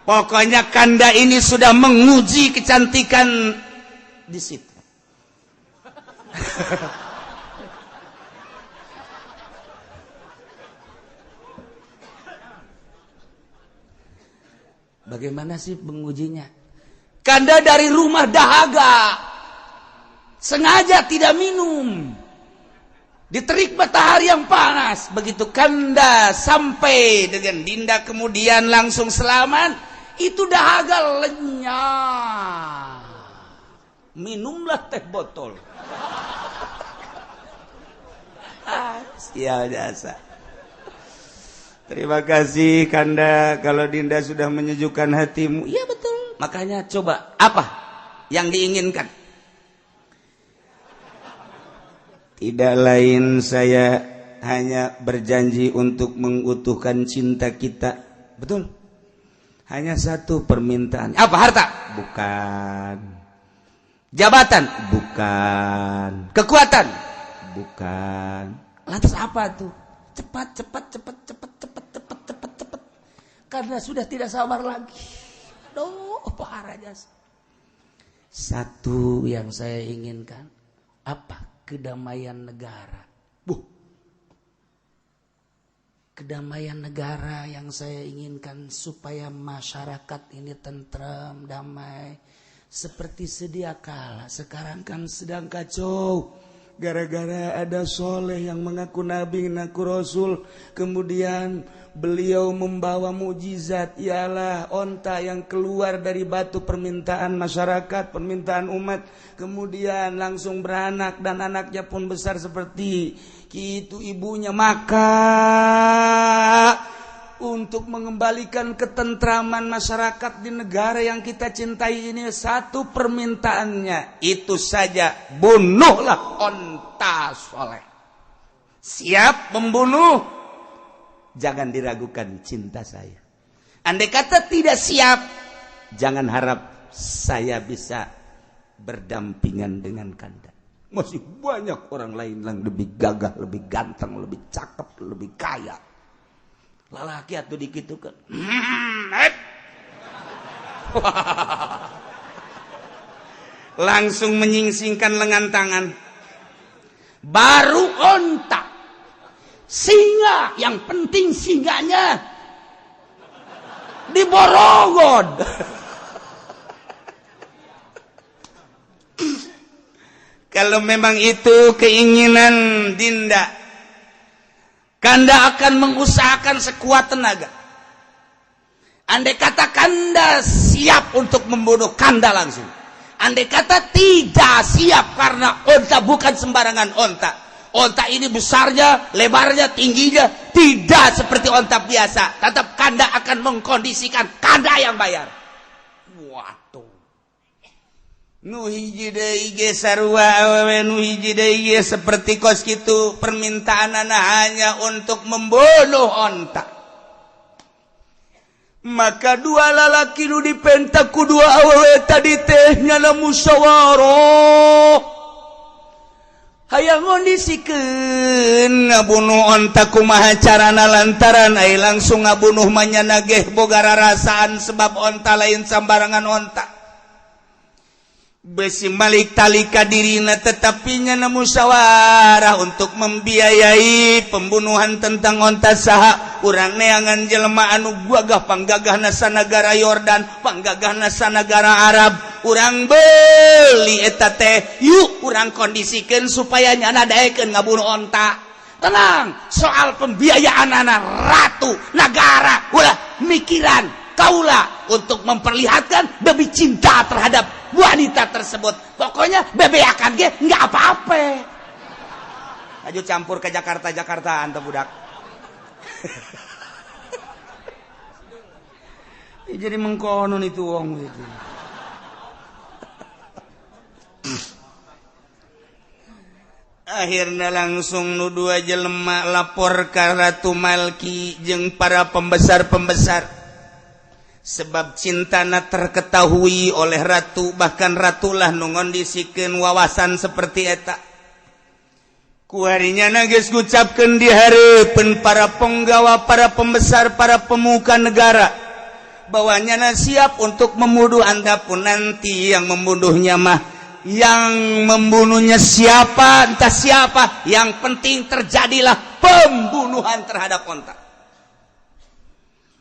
Pokoknya kanda ini sudah menguji kecantikan di situ. Bagaimana sih mengujinya? Kanda dari rumah dahaga, sengaja tidak minum, diterik matahari yang panas. Begitu kanda sampai dengan Dinda kemudian langsung selamat, itu dahaga lenyap. Minumlah teh botol. Sial jasa. Terima kasih Kanda, kalau Dinda sudah menyejukkan hatimu. Iya betul. Makanya coba apa yang diinginkan? Tidak lain saya hanya berjanji untuk mengutuhkan cinta kita. Betul. Hanya satu permintaan. Apa? Harta? Bukan. Jabatan? Bukan. Kekuatan? Bukan. Lantas apa tuh? Cepat, cepat, cepat, cepat, cepat, cepat, cepat, cepat. Karena sudah tidak sabar lagi. Aduh, parah jasa. Satu yang saya inginkan, apa? Kedamaian negara. Buh. Kedamaian negara yang saya inginkan supaya masyarakat ini tentram, damai. Seperti sedia kala. Sekarang kan sedang kacau. Gara-gara ada soleh yang mengaku nabi, mengaku rasul, kemudian beliau membawa mukjizat, ialah onta yang keluar dari batu permintaan masyarakat, permintaan umat, kemudian langsung beranak dan anaknya pun besar seperti itu ibunya. Maka untuk mengembalikan ketentraman masyarakat di negara yang kita cintai ini, satu permintaannya itu saja, bunuhlah onta soleh. Siap membunuh? Jangan diragukan cinta saya. Andai kata tidak siap, jangan harap saya bisa berdampingan dengan kanda. Masih banyak orang lain yang lebih gagah, lebih ganteng, lebih cakep, lebih kaya. Lalaki atuh dikitukeun. Langsung menyingsingkan lengan tangan. Baru onta. Singa, yang penting singanya diborogod. Kalau memang itu keinginan Dinda, Kanda akan mengusahakan sekuat tenaga. Andai kata Kanda siap untuk membunuh, Kanda langsung. Andai kata tidak siap, karena onta bukan sembarangan onta. Onta ini besarnya, lebarnya, tingginya tidak seperti onta biasa. Tetap Kanda akan mengkondisikan, Kanda yang bayar. Waduh. Nu hiji deui ge sarua awewe, nu hiji deui ge seperti kos kitu, permintaanana hanya untuk membunuh onta. Maka dua lalaki nu dipenta ku dua awewe tadi teh nyana musyawarah. Hayang ngondisikeun ngabunuh onta kumaha carana, lantaran ai langsung ngabunuh manyana geh boga rarasaan sebab onta lain sambarangan onta. Besi malik tali kadirina, tetapi nyana musyawarah untuk membiayai pembunuhan tentang onta saha Urang neangan jelema anu gagah, panggagahna sanagara Yordan, panggagahna sanagara Arab. Urang beli eta teh, yuk urang kondisikan supaya nyana daekeun ngabunuh onta. Tenang, soal pembiayaan anak ratu negara ulah mikiran kaula untuk memperlihatkan demi cinta terhadap wanita tersebut. Pokoknya bebeakan ge nggak apa-apa. Aju campur ke Jakarta Jakarta antum budak. Jadi mengkonon itu wong itu. Akhirnya langsung nu dua jelema lapor ka Ratu Malki jeung para pembesar-pembesar. Sebab cintana terketahui oleh ratu, bahkan ratulah nu ngondisikeun wawasan seperti eta. Kuarinya geus ngucapkeun di hareupeun para penggawa, para pembesar, para pemuka negara bahwa nyana siap untuk membunuh. Anda pun nanti yang membunuhnya mah, yang membunuhnya siapa entah siapa, yang penting terjadilah pembunuhan terhadap onta.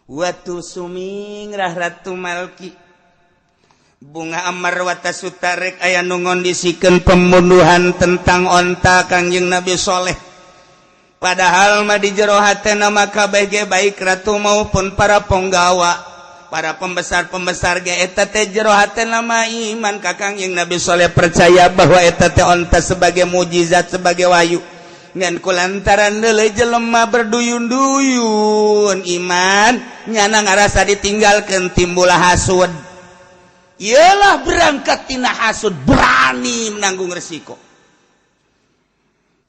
Watu sumingrah Ratu Malki bunga Amar wata sutarek aya nu ngondisikeun pembunuhan tentang onta Kangjeng Nabi Soleh. Padahal mah di jero hatena mah kabeh ge baik ratu maupun para penggawa, para pembesar-pembesar ge eta teh jero hatena mah iman ka Kangjeng Nabi Soleh, percaya bahwa eta teh onta sebagai mujizat, sebagai wahyu. Ngan kulantaran deuleu jelema berduyun-duyun iman, nyana ngarasa ditinggalkeun, timbul hasud. Ialah berangkat tina hasud berani menanggung resiko.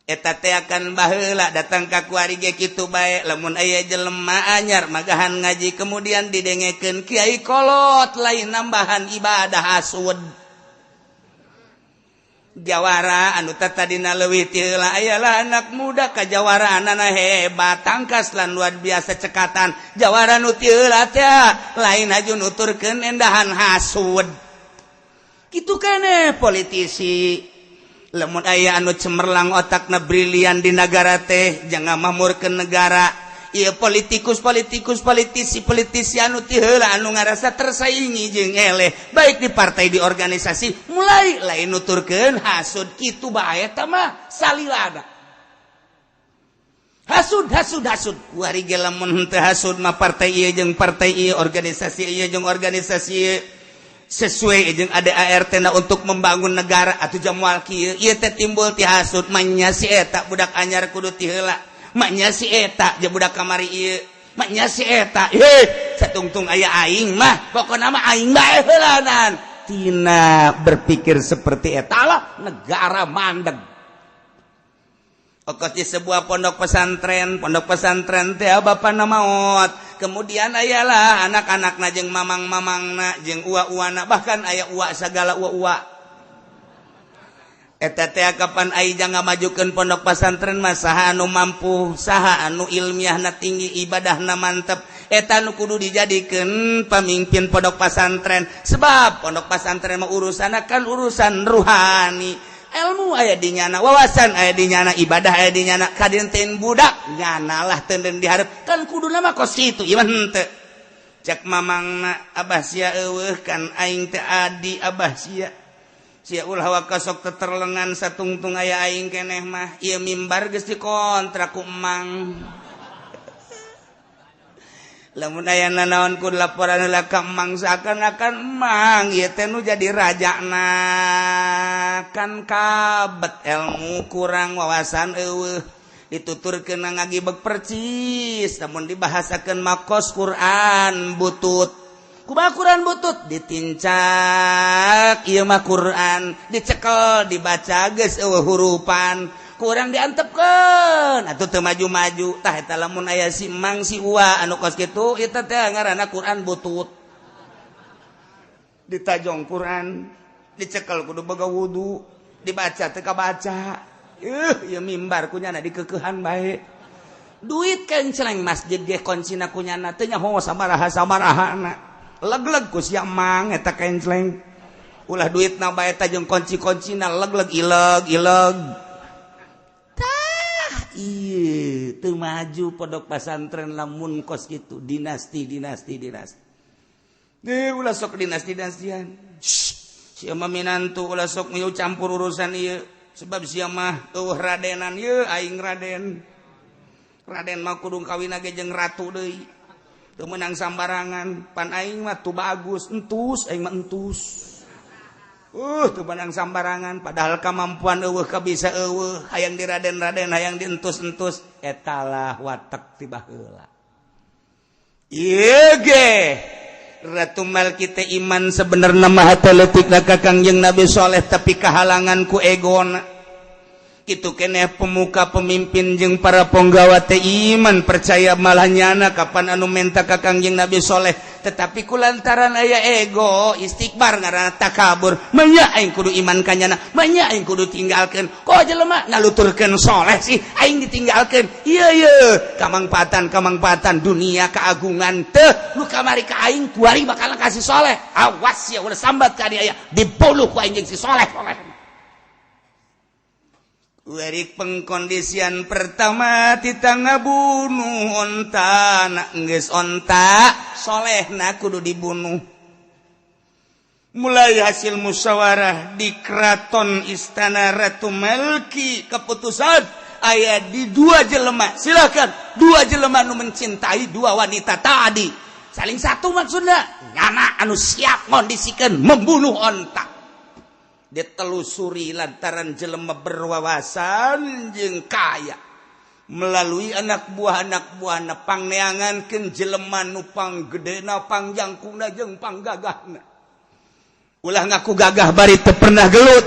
Eta teh akan baheula datang ka kuari ge kitu bae. Lamun aya jelema anyar magahan ngaji kemudian didengekeun kiai kolot lain nambahan ibadah, hasud. Jawara anu tadina leuwih ti heula ayalah anak muda kajawaraanana hebat, tangkas lan luar biasa cekatan. Jawara nu ti heula teh lain haju nuturkeun endahan hasud. Kitu keneh politisi, lamun aya anu cemerlang otakna, brilian di nagara teh jangan mamurkeun negara. Ieu politikus politikus, politisi politisi anu ti heula anu ngarasa tersaingi jeung eleh baik di partai, di organisasi, mulai lain nuturkeun hasud. Kitu bae eta mah salilana hasud hasud hasud. Kuari ge lamun henteu hasud mah partai ieu jeung partai ieu, organisasi ieu jeung organisasi ieu sesuai jeung ADART na untuk membangun negara atuh jamual kieu. Ieu teh timbul ti hasud, manya si eta budak anyar kudu ti heula, maknya si eta je budak kamari ieu, maknya si eta heh satungtung aya aing mah pokona mah aing bae heulanan. Tina berpikir seperti eta lah negara mandeg. Okos di sebuah pondok pesantren, pondok pesantren teh bapana maot, kemudian ayalah anak-anakna jeung mamang-mamangna jeung ua-uana, bahkan aya ua segala ua-ua eta teh. Kapan ai jangan majukeun pondok pesantren mah saha anu mampu, saha anu ilmiahna tinggi, ibadahna mantep, eta anu kudu dijadikeun pamimpin pondok pesantren. Sebab pondok pesantren mah urusan kan urusan ruhani, ilmu aya di nyana, wawasan aya di nyana, ibadah aya di nyana. Kadinten budak nyana lah tenden diharap kan kuduna mah kos kitu. Ieu mah henteu. Cek mamangna, "Abah sia eueuh kan aing teh adi abah sia. Sia ulah waka sok teterlengan, satungtung aya aing keneh mah ieu mimbar geus dikontrak ku emang. Lamun aya nanaon ku laporan heula ka emang, seakan-akan emang ieu teh nu jadi rajana." Kan kabet ilmu kurang, wawasan eueuh, dituturkeun ngagibeg percis. Namun dibahasakeun makos Quran butut. Kumaha Quran butut? Ditincak ieu mah Quran, dicekel dibaca geus eueuh hurupan, kurang diantepkeun atuh teu maju-maju. Tah eta lamun aya si mang si ua anu kos kitu, eta teh ngaranna Quran butut. Ditajong Quran, dicekel kudu boga wudu, dibaca teu kabaca. Ieu mimbar kunyana dikekeuhan bae, duit kenceleng masjid ge kuncina kunyana, teu nyaho sabaraha sabarahana, leg-leg ku sia mang eta kenceleng. Ulah duit na bae eta jeung kunci-kuncina leg-leg ileg ileg. Tah Iya, teu maju pondok pesantren lamun kos gitu, dinasti dinasti dinasti. Deh, ulah sok dinasti dinastian. Sia mah minantu, ulah sok ngieu campur urusan ieu, sebab sia mah eueuh radenan ieu, aing raden. Raden mah kudu kawin ge jeung ratu deui. Teu meunang sambarangan, pan aing mah tuh bagus, entus aing mah entus. Tuh meunang sambarangan, padahal kemampuan eueuh, kabisa eueuh, hayang di raden-raden, hayang dientus-entus, etalah watak ti baheula. Ieu ge Ratu Malki teh iman sebenarnya mah leutik ka Kangjeng Nabi Soleh, tapi kahalangan ku egona. Kitu keneh pemuka pemimpin jeung para penggawa teh iman percaya, malah nyana kapan anu menta ka Kangjeng Nabi Soleh, tetapi kulantaran aya ego istikbar, ngaranna takabur, manya aing kudu iman ka nyana, manya aing kudu tinggalkeun, kok jelema ngaluturkeun soleh sih, aing ditinggalkeun. Ieu ieu kamangpaatan kamangpaatan dunia, keagungan teh nu kamari ka aing, kuari bakal kasih soleh. Awas ya, ulah sambat ka dia aya, dibunuh ku aing jeung si soleh soleh. Werik pengkondisian pertama tita ngabunuh onta, nak geus onta solehna kudu dibunuh. Mulai hasil musyawarah di keraton istana Ratu Melki, keputusan aya di dua jelema. Silakan, dua jelema nu mencintai dua wanita tadi, saling satu, maksudnya nyana anu siap ngondisikan membunuh onta. Ditelusuri, lantaran jelema berwawasan jeung kaya, melalui anak buah anak buah pangneangankeun jelema nu panggedena, pangjangkungna, jeung panggagahna. Ulah ngaku gagah bari teu pernah gelut.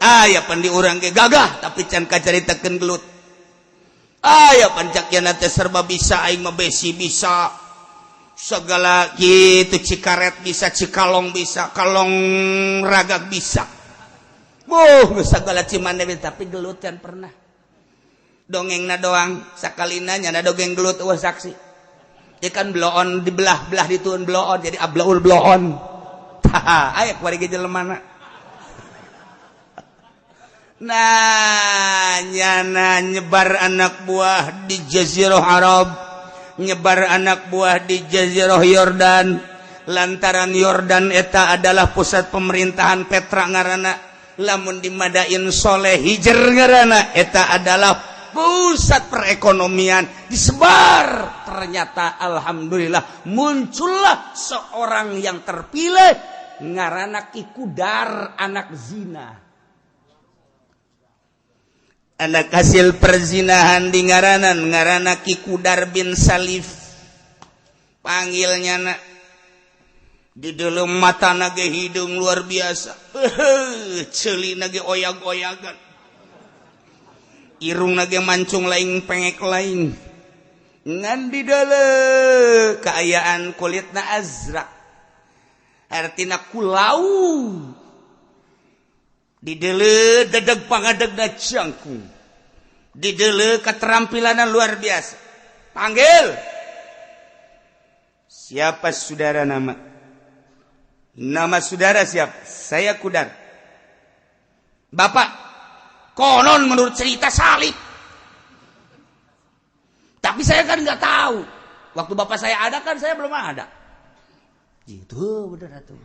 Aya pan di urang ge gagah tapi can kacaritakeun gelut. Aya pancak teh serba bisa, aing mah besi bisa segala gitu, Cikaret bisa, Cikalong bisa, Kalong Ragak bisa. Buh, segala Cimande, tapi gelut can pernah. Dongeng na doang, sakalina nyana dongeng gelut wah saksi. Ikan bloon dibelah-belah, dituun bloon jadi ablaul bloon. Tah, aya kuari ge jelema. Nah, nyana nyebar anak buah di Jazirah Arab, nyebar anak buah di Jazirah Yordan, lantaran Yordan eta adalah pusat pemerintahan Petra ngaranna, lamun di Madain Soleh Hijer ngaranna, eta adalah pusat perekonomian. Disebar, ternyata alhamdulillah muncullah seorang yang terpilih ngaranna Ki Kudar, anak zina, anak hasil perzinahan di ngaranan, ngaranna Ki Kudar bin Salif. Panggilnya nak di dalam mata nage, hidung luar biasa, ceuli nage oyag-oyagan, irung nage mancung lain, pengek lain, ngan di dalam keayaan kulitna azrak, artina kulau. Di dele dedeg pangadegna jangkung, di dele keterampilan luar biasa. Panggil, siapa saudara? Nama nama saudara siapa? Saya Kudar. Bapak konon menurut cerita Salib, tapi saya kan nggak tahu, waktu bapak saya ada kan saya belum ada. Gitu bener tuh.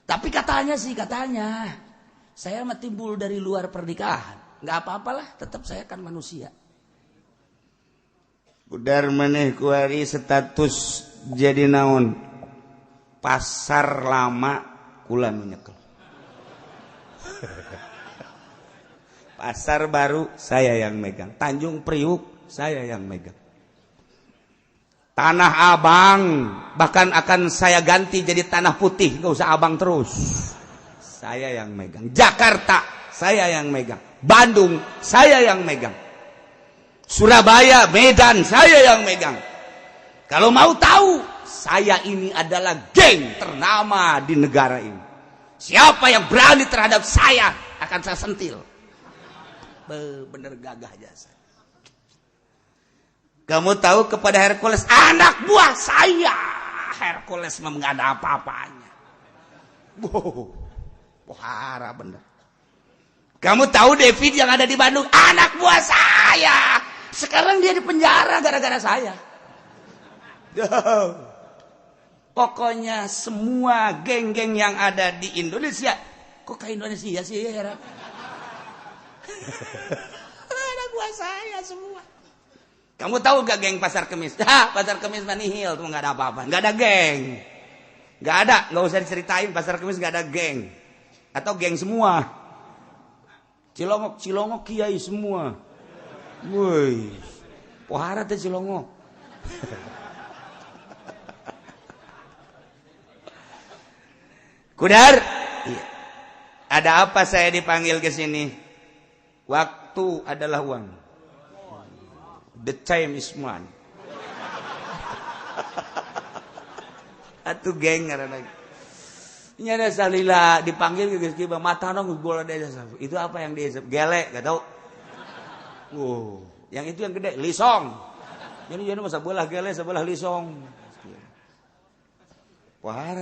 Tapi katanya sih, katanya saya mah timbul dari luar pernikahan. Nggak apa-apalah, tetap saya kan manusia. Kudar, maneh kuari status jadi naon? Pasar Lama kula nu nyekel. Pasar Baru saya yang megang. Tanjung Priuk saya yang megang. Tanah Abang bahkan akan saya ganti jadi Tanah Putih, nggak usah abang terus. Saya yang megang. Jakarta saya yang megang. Bandung saya yang megang. Surabaya, Medan saya yang megang. Kalau mau tahu, saya ini adalah geng ternama di negara ini. Siapa yang berani terhadap saya akan saya sentil. Bener gagah jasa. Kamu tahu kepada Hercules, anak buah saya. Hercules mah nggak ada apa-apanya. Wow, pohara bener. Kamu tahu David yang ada di Bandung? Anak buah saya. Sekarang dia di penjara gara-gara saya. Pokoknya semua geng-geng yang ada di Indonesia. Kok ke Indonesia sih ya? Anak buah saya semua. Kamu tahu gak geng Pasar Kemis? Hah, Pasar Kemis manihil tuh nggak ada apa-apa, nggak ada geng, nggak ada, nggak usah diceritain Pasar Kemis nggak ada geng, atau geng semua. Cilongok, Cilongok kiai semua. Woi, pohara teh Cilongok. Kudar, iya. Ada apa saya dipanggil ke sini? Waktu adalah uang. The time is money. Atuh geng ngaranna. Nya ada salila dipanggil ke geus kieu mata nong bola desa. Itu apa yang dia gelek gak tahu. Wow, yang itu yang gede lisong. Jadi jadi masa sebelah gelek sebelah lisong. Wah,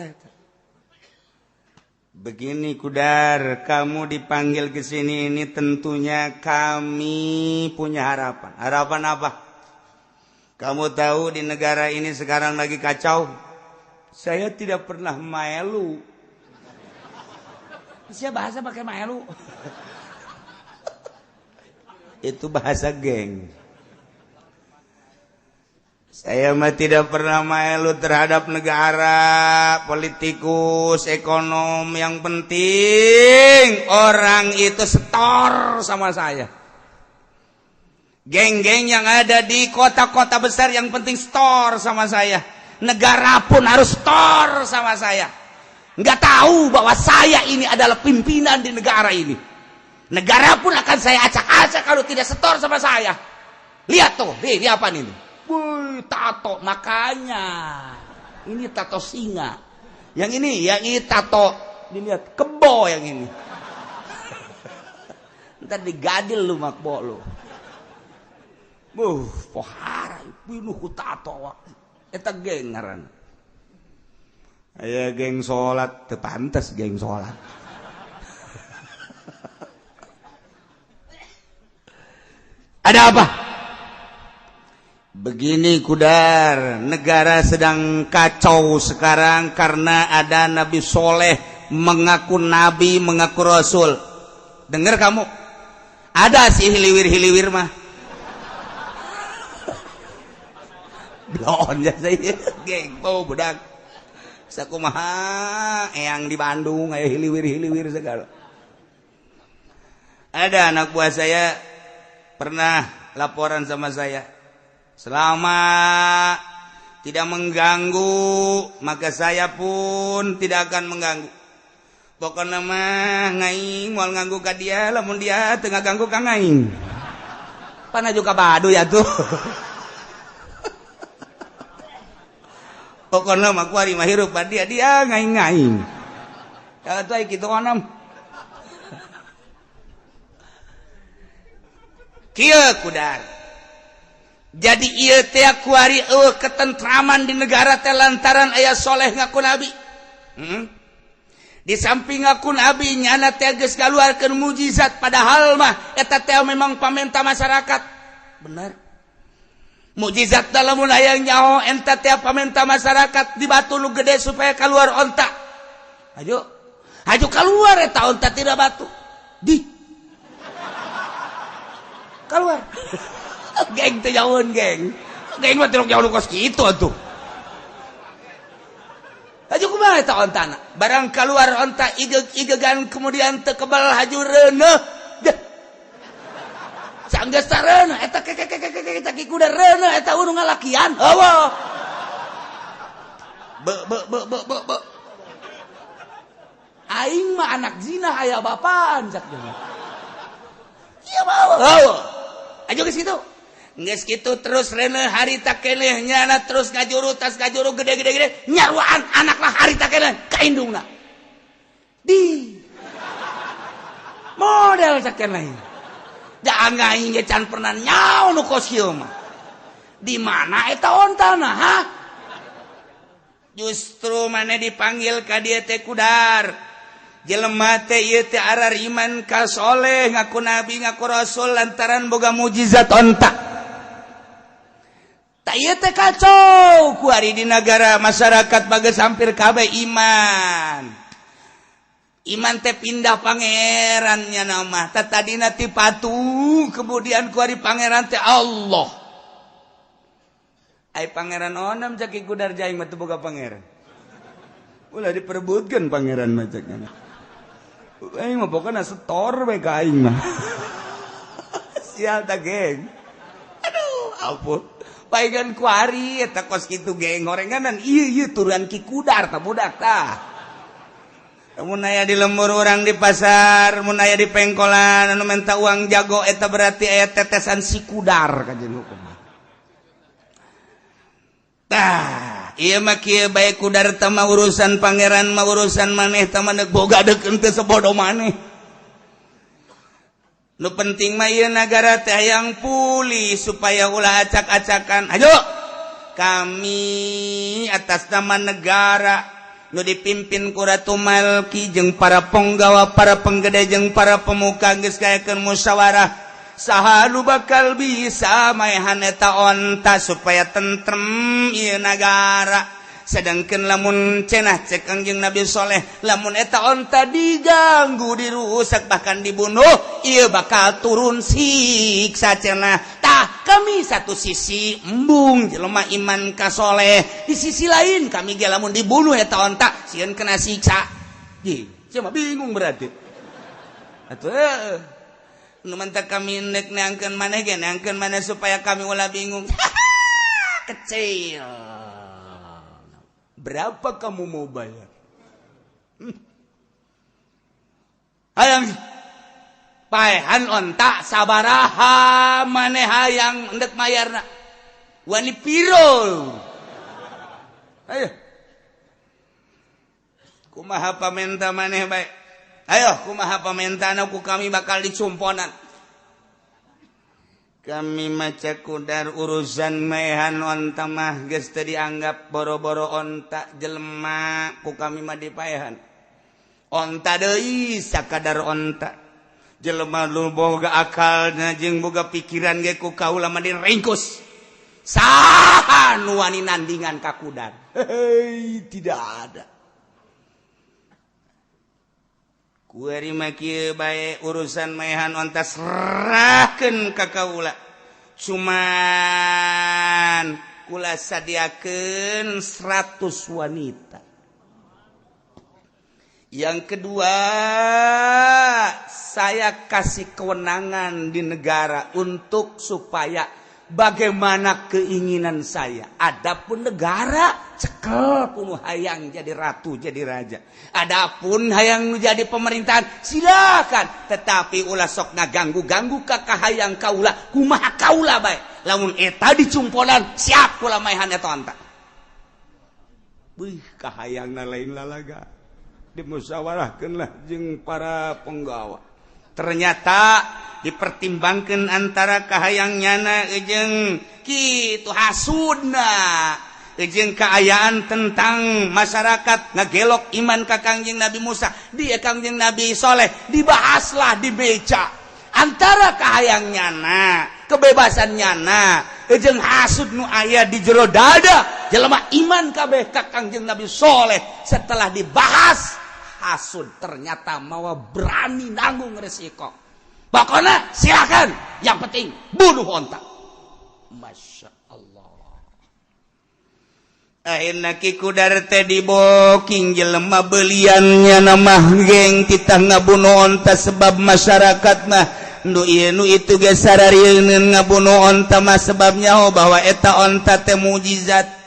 begini Kudar, kamu dipanggil ke sini ini tentunya kami punya harapan. Harapan apa? Kamu tahu di negara ini sekarang lagi kacau. Saya tidak pernah malu. Siapa bahasa pakai malu? Itu bahasa geng. Saya mah tidak pernah malu terhadap negara, politikus, ekonom. Yang penting orang itu setor sama saya. Geng-geng yang ada di kota-kota besar yang penting setor sama saya. Negara pun harus setor sama saya. Nggak tahu bahwa saya ini adalah pimpinan di negara ini. Negara pun akan saya acak-acak kalau tidak setor sama saya. Lihat tuh, ini apa nih? Wih, tato, makanya ini tato singa. Yang ini tato, dilihat kebo yang ini. Ntar digadil lu makbo lu. Pohara pinuh ku tato. Eta geng ngaran. Aya geng salat, teu pantes geng salat. Ada apa? Begini Kudar, negara sedang kacau sekarang karena ada Nabi Soleh mengaku Nabi, mengaku Rasul. Dengar kamu? Ada sih hiliwir-hiliwir mah. Blon saya, geng, oh budak. Sakumaha eyang di Bandung aya hiliwir-hiliwir segala. Ada anak buah saya pernah laporan sama saya. Selama tidak mengganggu, maka saya pun tidak akan mengganggu. Pokoknya mah ngaing moal nganggu ka dia, lamun dia teu ngaganggu ka ngaing. Pana juga badu ya tuh. Pokoknya mah kuari mah hirup dia, dia ngaing-ngaing. Ya atuh kitu onam. Kieu Kudar. Jadi ieu teh kuari eueuh ketentraman di negara teh lantaran aya soleh ngaku nabi. Di samping ngaku nabi nyana teh geus kaluarkeun mujizat padahal mah eta teh memang pamenta masyarakat. Bener. Mujizat dalam mun aya nyaho eta teh pamenta masyarakat di batu nu gede supaya keluar onta. Ayo. Ayo keluar eta onta tidak batu. Di. Keluar. Geng teh jauheun geng. Geng mah tilok jauh kos kitu atuh. Haju kumaha eta ontana? Barang keluar onta igeg-igegan kemudian teu kebal haju reuneuh. Sanggeus ta reuneuh eta kekekekek eta ki kuda reuneuh eta urung ngalakian. Eueuh. Be be be be be be. Aing mah anak zina aya bapaan cak jeung. Ieu mah eueuh. Ayo geus kitu. Geus kitu terus reuneuh harita keneh nyana terus ngajuru tas ngajuru gede-gede gede nyaruaan anaklah harita keneh ka indungna. Di model cak keneh. Jangan ngaing ge can pernah nyaho nu kos kieu mah. Di mana eta ontana, ha? Justru maneh dipanggil ka dieu teh Kudar. Jelema teh ieu teh arar iman ka Soleh, ngaku nabi, ngaku rasul lantaran boga mujizat onta. Tak, ieu teh kacau ku ari di negara. Masyarakat bagus hampir kabeh iman. Iman teh pindah pangerannya nama. Tadina ti patung, kemudian ku ari pangeran teh Allah. Ai pangeran onam, cek Kudar, jaing mah teu boga pangeran. Ulah diperebutkeun pangeran mah, cek. Aing mah pokokna setor we ka aing mah. Sial ta, geng. Aduh, ampun. Paegan kuari eta kos kitu, geng, gorenganan ieu ieu turunan Ki Kudar ta, budak tah. Mun aya di lembur orang di pasar, mun aya di pengkolan anu minta uang jago, eta berarti aya tetesan si Kudar kajian hukum. Tah, ieu mah kieu bae, Kudar teh mah urusan pangeran mah urusan maneh teh mah boga deuk henteu sebodo maneh. Nu penting mah ieu nagara teh hayang pulih supaya ulah acak-acakan. Ayo, kami atas nama negara nu dipimpin ku Ratu Malki jeung para penggawa, para penggede jeung para pemuka geus kayakeun musyawarah, saha nu bakal bisa maehan eta onta supaya tentrem ieu nagara. Sedangkan lamun cenah cek Kangjeng Nabi Soleh, lamun eta onta diganggu, dirusak, bahkan dibunuh, ieu bakal turun siksa cenah. Tah, kami satu sisi embung jelema iman ka Soleh, di sisi lain kami ge lamun dibunuh eta onta sieun kena siksa. Ji, sia bingung berarti. Atuh nu mantak kami nek neangkeun maneh ge, neangkeun maneh supaya kami ulah bingung. Kecil. Berapa kamu mau bayar? Hayang paehan onta sabaraha maneh hayang endek mayarna? Wani piro? Ayo. Kumaha pamenta maneh bae? Ayo, kumaha pamentana ku kami bakal dicumponan. Kami maca Kudar, urusan maehan onta mah geus teu dianggap, boro-boro onta, jelema ku kami mah dipaehan. Onta deui, sakadar onta. Jelema nu boga akalna jeung boga pikiran ge ku kaula mah diringkus. Saha nu wani nandingan ka Kudar? Hei, tidak ada. Kuari mah kieu bae, urusan maehan onta serahkeun ka kaula. Cuman kula sadiakeun 100 wanita. Yang kedua, saya kasih kewenangan di negara untuk supaya bagaimana keinginan saya. Adapun negara cekel ku nu hayang jadi ratu, jadi raja. Adapun hayang jadi pemerintahan silakan, tetapi ulah sok ngaganggu-ganggu ka kahayang kaula, kumaha kaula bae. Lamun eta dicumponan, siap kula maehan eta onta. Wih, kahayangna lain lalaga. Dimusyawarahkeun lah jeung para penggawa. Ternyata dipertimbangkan antara kahayang nyana jeung kitu hasudna jeung keayaan tentang masyarakat ngagelok iman ka Kangjeng Nabi Musa di Kangjeng Nabi Soleh. Dibahaslah di beca antara kahayang nyana, kebebasan nyana jeung hasud nu aya di jero dada jelema iman kabeh ka Kangjeng Nabi Soleh. Setelah dibahas, hasud ternyata mau berani nanggung resiko. Pokoknya silakan, yang penting bunuh onta. Masya Allah. Akhirnya Ki Kudar teh diboking jelema beliannya nama, geng, kita ngabunuh onta sebab masyarakat mah nu ieu nu itu ge sararieun ngabunuh onta mah sebabnya, oh, bahwa eta onta teh mujizat.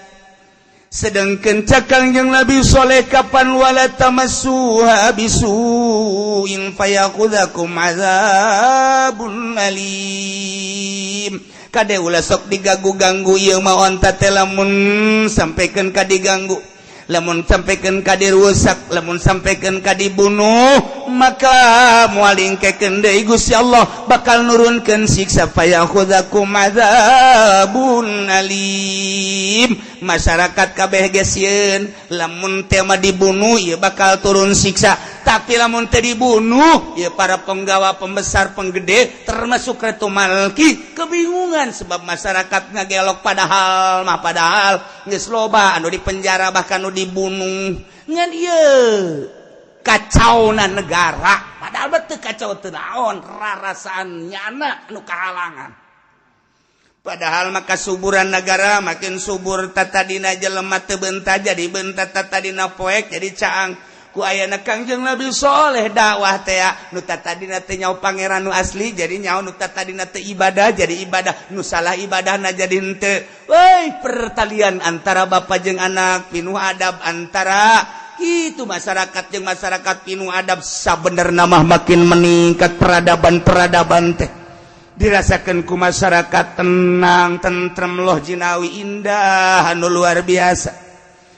Sedangkan cek Kangjeng Nabi Soleh kapan, wala tamassuha bisuin fayakhudzakum azabun alim. Kade, ulah sok diganggu-ganggu ieu mah onta teh. Lamun sampaikan ka diganggu, lamun sampaikan ka dirusak, lamun sampaikan ka dibunuh, Maka moal ingkekeun deui, Gusti Allah bakal nurunkeun siksa, fayakhudzakum adzabun alim. Masyarakat kabeh ge sieun, lamun teu mah dibunuh ieu bakal turun siksa, tapi lamun teu dibunuh ya para penggawa, pembesar, penggede, termasuk Ratu Malki kebingungan sebab masyarakat ngagelok, padahal mah padahal geus loba anu di penjara, bahkan anu dibunuh. Ngan ieu kacau na negara, padahal betul kacau teu naon, rarasaan nyana anu kahalangan. Padahal maka suburan negara makin subur, tatadina jelema teu beunta jadi beunta, tatadina poek jadi caang ku ayana Kangjeng Nabi Soleh dakwah teh. Nu tatadina teu nyaho Pangeran nu asli jadi nyaho, nu tatadina teu ibadah jadi ibadah, nu salah ibadahna jadi henteu. Woi, pertalian antara bapak jeung anak pinuh adab, antara itu masyarakat jeung masyarakat pinuh adab. Sabenerna mah makin meningkat peradaban-peradaban teh, dirasakan ku masyarakat tenang, tentrem, loh jinawi, indah anu luar biasa.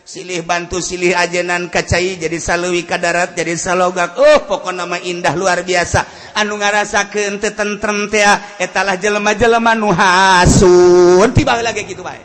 Silih bantu, silih ajenan, kacai jadi saleuwi, ka darat jadi salogak. Oh, pokok nama indah luar biasa. Anu ngarasakeun teu tentrem teh etalah jelema-jelema nu hasun tiba lagi gitu bae.